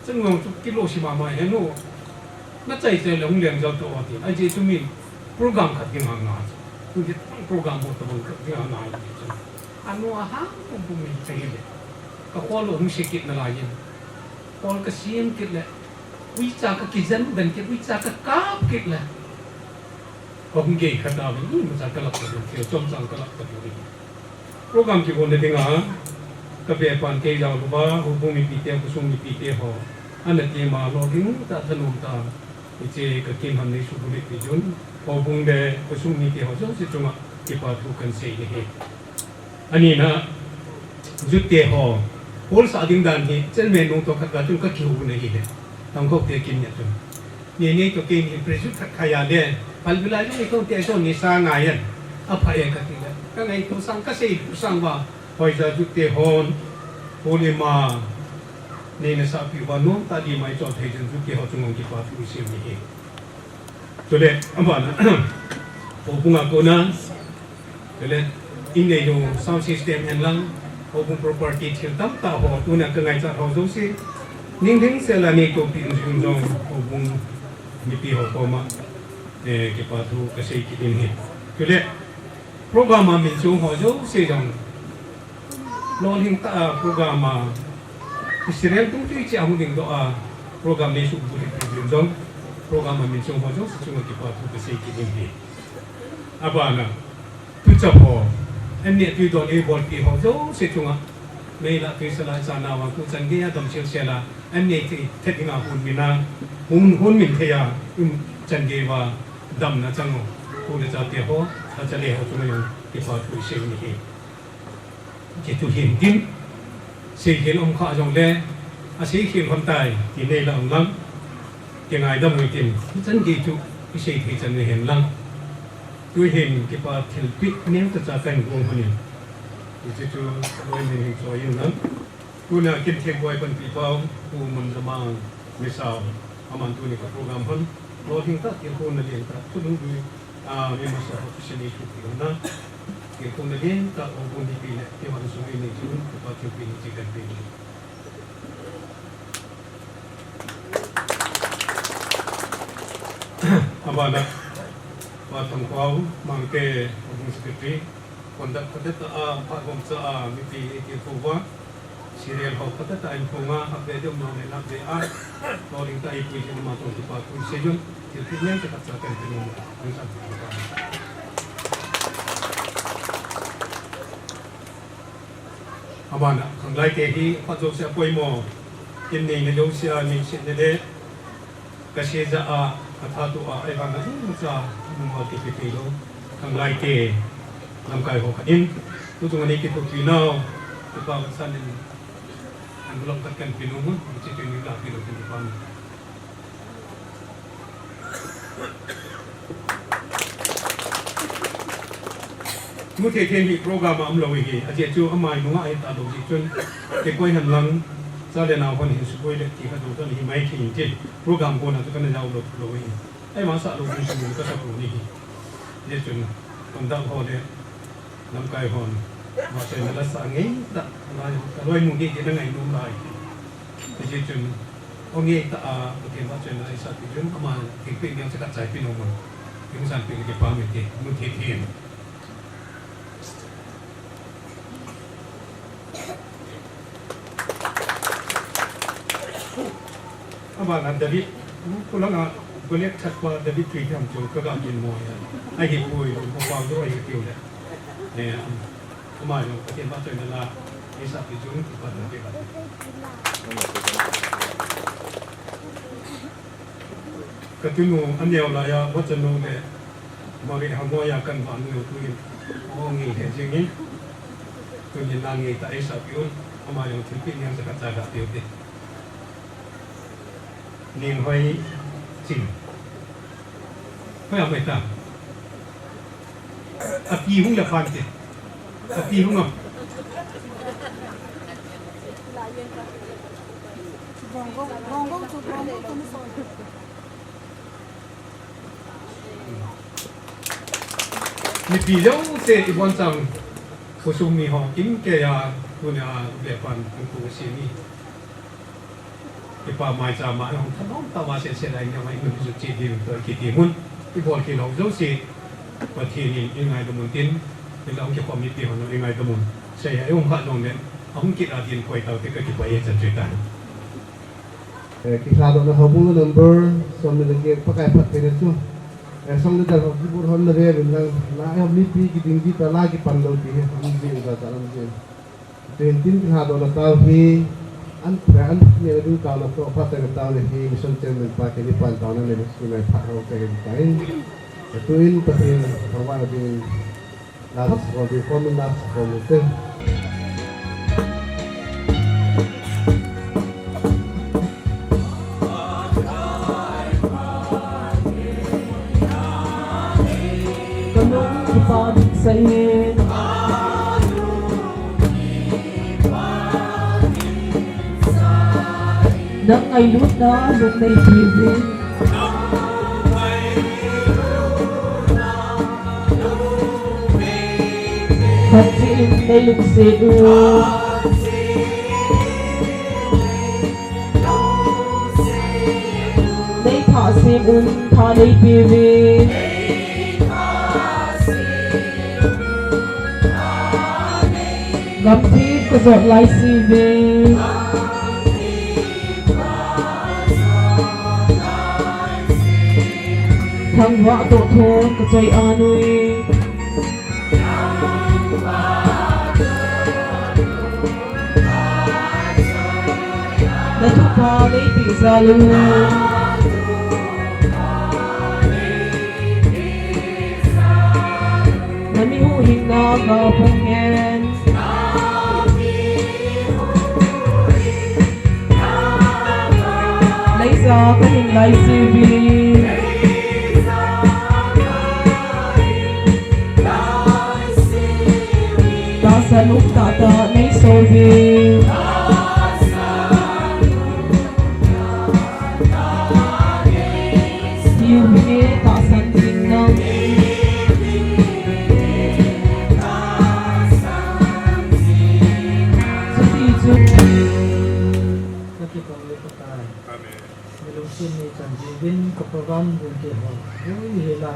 Chun ngong chu kilo si mama he nu. Na chai chai le hung leng jal to ti. A je chu min program khat ding hang na. Chu je program bo to bang khat ding hang na ti chu. A nu a ham pum pum min chai le. Ka khol lo hung si kit na lai in. Khol ka sim kit le. Uicha ka kijen ben kit, uicha ka kap kit le. Ka hung gei khat a vin, i, masa ka lap ka ding, kio chom chang ka lap ka ding. Program kibol na ding a, ka bepan kei jao lou va, houbung mipi te, khosung mipi te ho. Ana ti ma lou ding ta thanom ta. Hiche ka kin ham nei subulit ti jun. Houbung le khosung mite ho jouse chunga kipa thu kan sei ni hi. Ani na, jute ho, hol sa ding dan hi, chairman nung to khat ka chun ka kihu na hi le. Tangkhul te kin nia chun. Ni ni to kin hi, pressure khat kha ya le. Pal bila jong ni to te so ni sa ngai yan. A pha e ka ti le. Ka ngai to sang ka sei tu sang ba. Hoi ja jute hon. Holi ma. Ni na sa pi ba no, ta di mai chon thei jun jute ho chung ong kipa thu sei ni hi. Chule, abana, houbung a kona, chule, in nei lou sound system hen lang, houbung property thil tamtah ho, tuna ka ngaichat ho jouse, ning ding sela nei topi in jun jong, houbung mipi ho koma, eh, kipa thu ka sei kit in hi. Chule, program a min chung ho jouse jong, Lolhing tah a program a, Israel tung tui chi a hung ding doh a, program nei subulit pi jun jong, program a min chung ho jouse chunga kipa thu ka sei kit in hi. Abana, tucha ho, an ne tui don ei bolpi ho jouse chunga, mei la tui sala cha na wa ku chan gei a dam sel sela, an ne ti thet ding a hun min a, hun, hun min thei a, um chan gei wa damna chang o, tu le chate ho, thacha le ho chunga jong kipa thu sei ni hi. Kitu hin din, sei hin um kha jong le, Asei khel hon tai, ti nei la um lang. Kingaidam u hitin, hichan gei chu isei thei chan nahen lang. Tuhin kipa thilpeh neocha cha kahin gong hon in. Hiche chu loi min hin choi in lang. Tuna kin theng boi panpi pau, Pu Munjamang Misao, aman tuni ka program hon lolhing tah, tilkhouna lentah, thulhun lui, a, mi masa ho kisei ni thu ti hon na. Tilkhouna lentah, o bun di pi le, ti hon sung in ni chu, kipa thilpeh ni chu kahin pe ni. Abana, Pa Thangkhao Mangte, Working Secretary, conduct phatah a, phat hom cha a, mipi eitilkhou uva, serial ho phatah a in phong a, hapbe deuh nau le napbe a, lolhing tah a eipui jing u ma tong kipa thu sei jong, thilpeh neocha khat cha kahin pe nom, hung san kipa. Abana, khanglai te hi, phat jouse a poimo, kin neina jouse a, neisetna le, ka seija a, ka thato a, ahivanga imacha, imacha kipe thei lou. Khanglai te, lamkai ho khat in, tuchung a nei kithopi nau, kipa kasan in, envelope khat kahin pe nom, hiche chu nei la pe lou tin kipa. Mu thei thei hi program a um lou hi, ajeh chu amai nunga ahi talou jeh chun, kikoi hen lang, cha le nao hon hin sukoi le ti khat jong chu hi mai thei in tin, program kona chu kana jao lou lou hi. Ahivang sah lou ding sum ka sa lou ni hi. Ajeh chun, conduct ho le, lamkai hon, vahchoina la sa ngeitah, alai, aloi mu gei gei na ngai nom lai. Ajeh chun, o ngeitah a, Pathen vahchoina la isah pi chun, ama thilpeh neocha khat cha ipe nom un. Hung san pe le kipa me te, mu thei thei. Abana David, khulanga Goliath thatpa David tui tham chu kaga kin mo ya. Ahipoi, ko pa lo ahi tiu le. Eh, ama jong Pathen vahchoina la isah pi chun kipa te ba. Ka tunu aneo laiya, vachanu le, Mari Hamoya kan vanu tuin, o ngi he jingin, tunin la ngeitah a isah pi un, ama jong thilpeh neocha khat cha ga tiu te. Ning hoi ching. Hoi a mai ta. Api hung le phan te. Api hung a. Mipi jouse ibon chang khosung mi ho kin keiya tunia le pan kum kum si ni. Kipa maicham a hung thanom tah a sese lai nia mai mun ju che ding toh kiti mun. Ibol khel ho jouse Pathen in eingaidam un tin, ilang kikhom mipi hon eingaidam un. Sei a hung kha jong le, ahung kit a din koi tau te ka kipah e chan chu ta. Eh, kilhadohna houbung number som ni le get Pakai phattheina chu. Eh, song leader ho kibol hon na ve vin lang, la, eh, mipi kiding ji ta la kipan lou ti hi, um ji u ta ta um ji. Tuhin tin kilhadohna tao hi, an, an, ni a ding taona toh, phattheina taona hi, mission chairman pa kei ni pan taona le, ni mai phat ho kei ni ta in. Tuin Pathen thangvahna ding, la sa ko ding, ko min la sa ko min te. Ka lung kipa ding sa in. Nang ngailutna lung nei pi vin. Khat cheh in nei lungset u. Nei thah sem un tha nei pe ve. Gamthip ka jot lai si ve. Thangvah toh thon ka choi a nui. Na thupha nei peh jal u. Na mi huhhingna ka phong hen. Lai siuvin. Tahsan um tahtah nei souvin. Siu hi tahsan jing nang. Chuti chu. Ka kipah le ka tai. Amen. Mi lungset nei chan jeh uvin ka program bung keiho. Ui hela.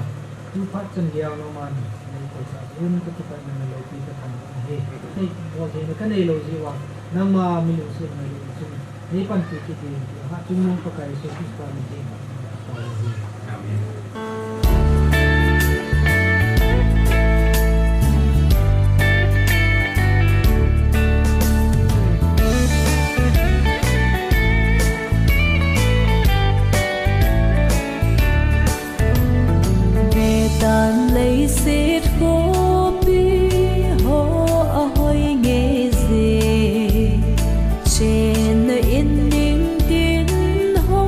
Tu phat chan geiya naman. Nei ko cha uvin ka kipah na loupi ka thangvah ahi. Nei bol theina ka neilou jeh uva. Nangma mi lungset nei lou chun. Nei panpi kit ding. Hatchungnung Pakai Jesu Christa min in. Amen. Vetan leiset khopi ho ahoi nge je. Chenna in ningtin ho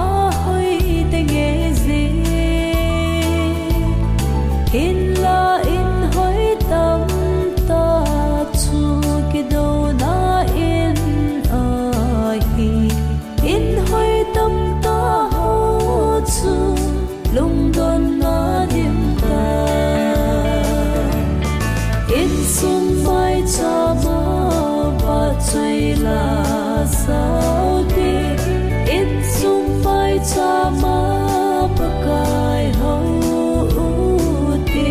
ahoi tenge je. Hinla in hoi tamtah chu kidouna in ahi. In hoi tamtah ho chu lungdonna dimtah. Insung maichama vahchoi la sao te. Insung maichama Pakai hou u te.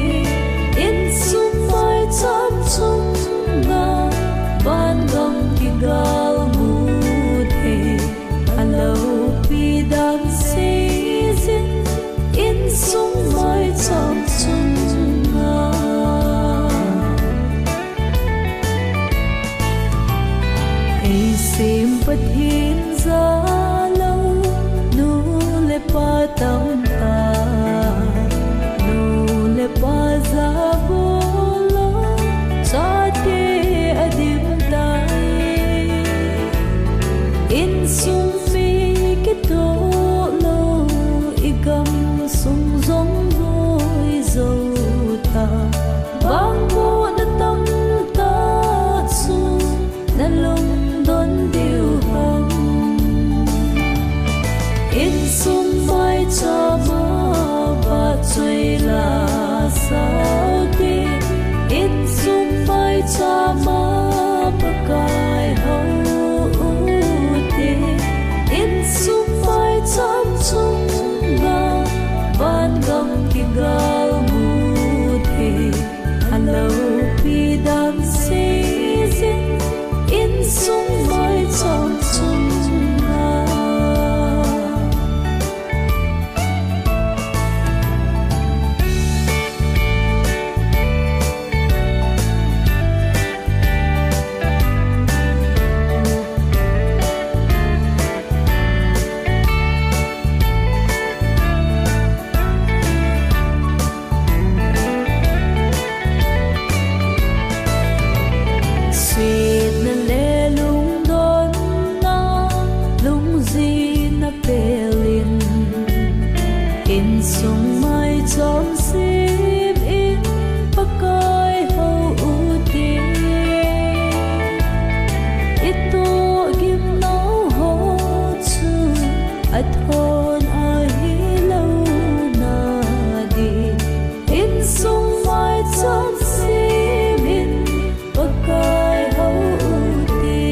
Insung maicham chunga vangam kigal mu te. Aloupi dan seijin, insung maicham chunga. Eisem Pathen jalou, nu le pa tamtah, nu le pa jabol lou, chate adim tai. Insung mi kitoh lou, igamsung jong boi jou ta. Vangbohna tamtah chu nalungdon diu ham. Insung maichama vahchoi la sao te. Insung maichama Pakai hou u te. Insung maicham chunga vangam kigal mu te. Aloupi dan seijin, insung maicham chunga. Setna le lungdonna, lungjinna pelin, insung maicham semin, Pakai hou u te. Itoh gimnau ho chu athon ahi louna di. Insung maicham semin Pakai hou u te.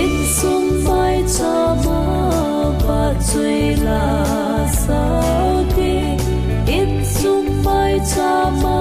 Insung maichama vahchoi la sao te. Insung maichama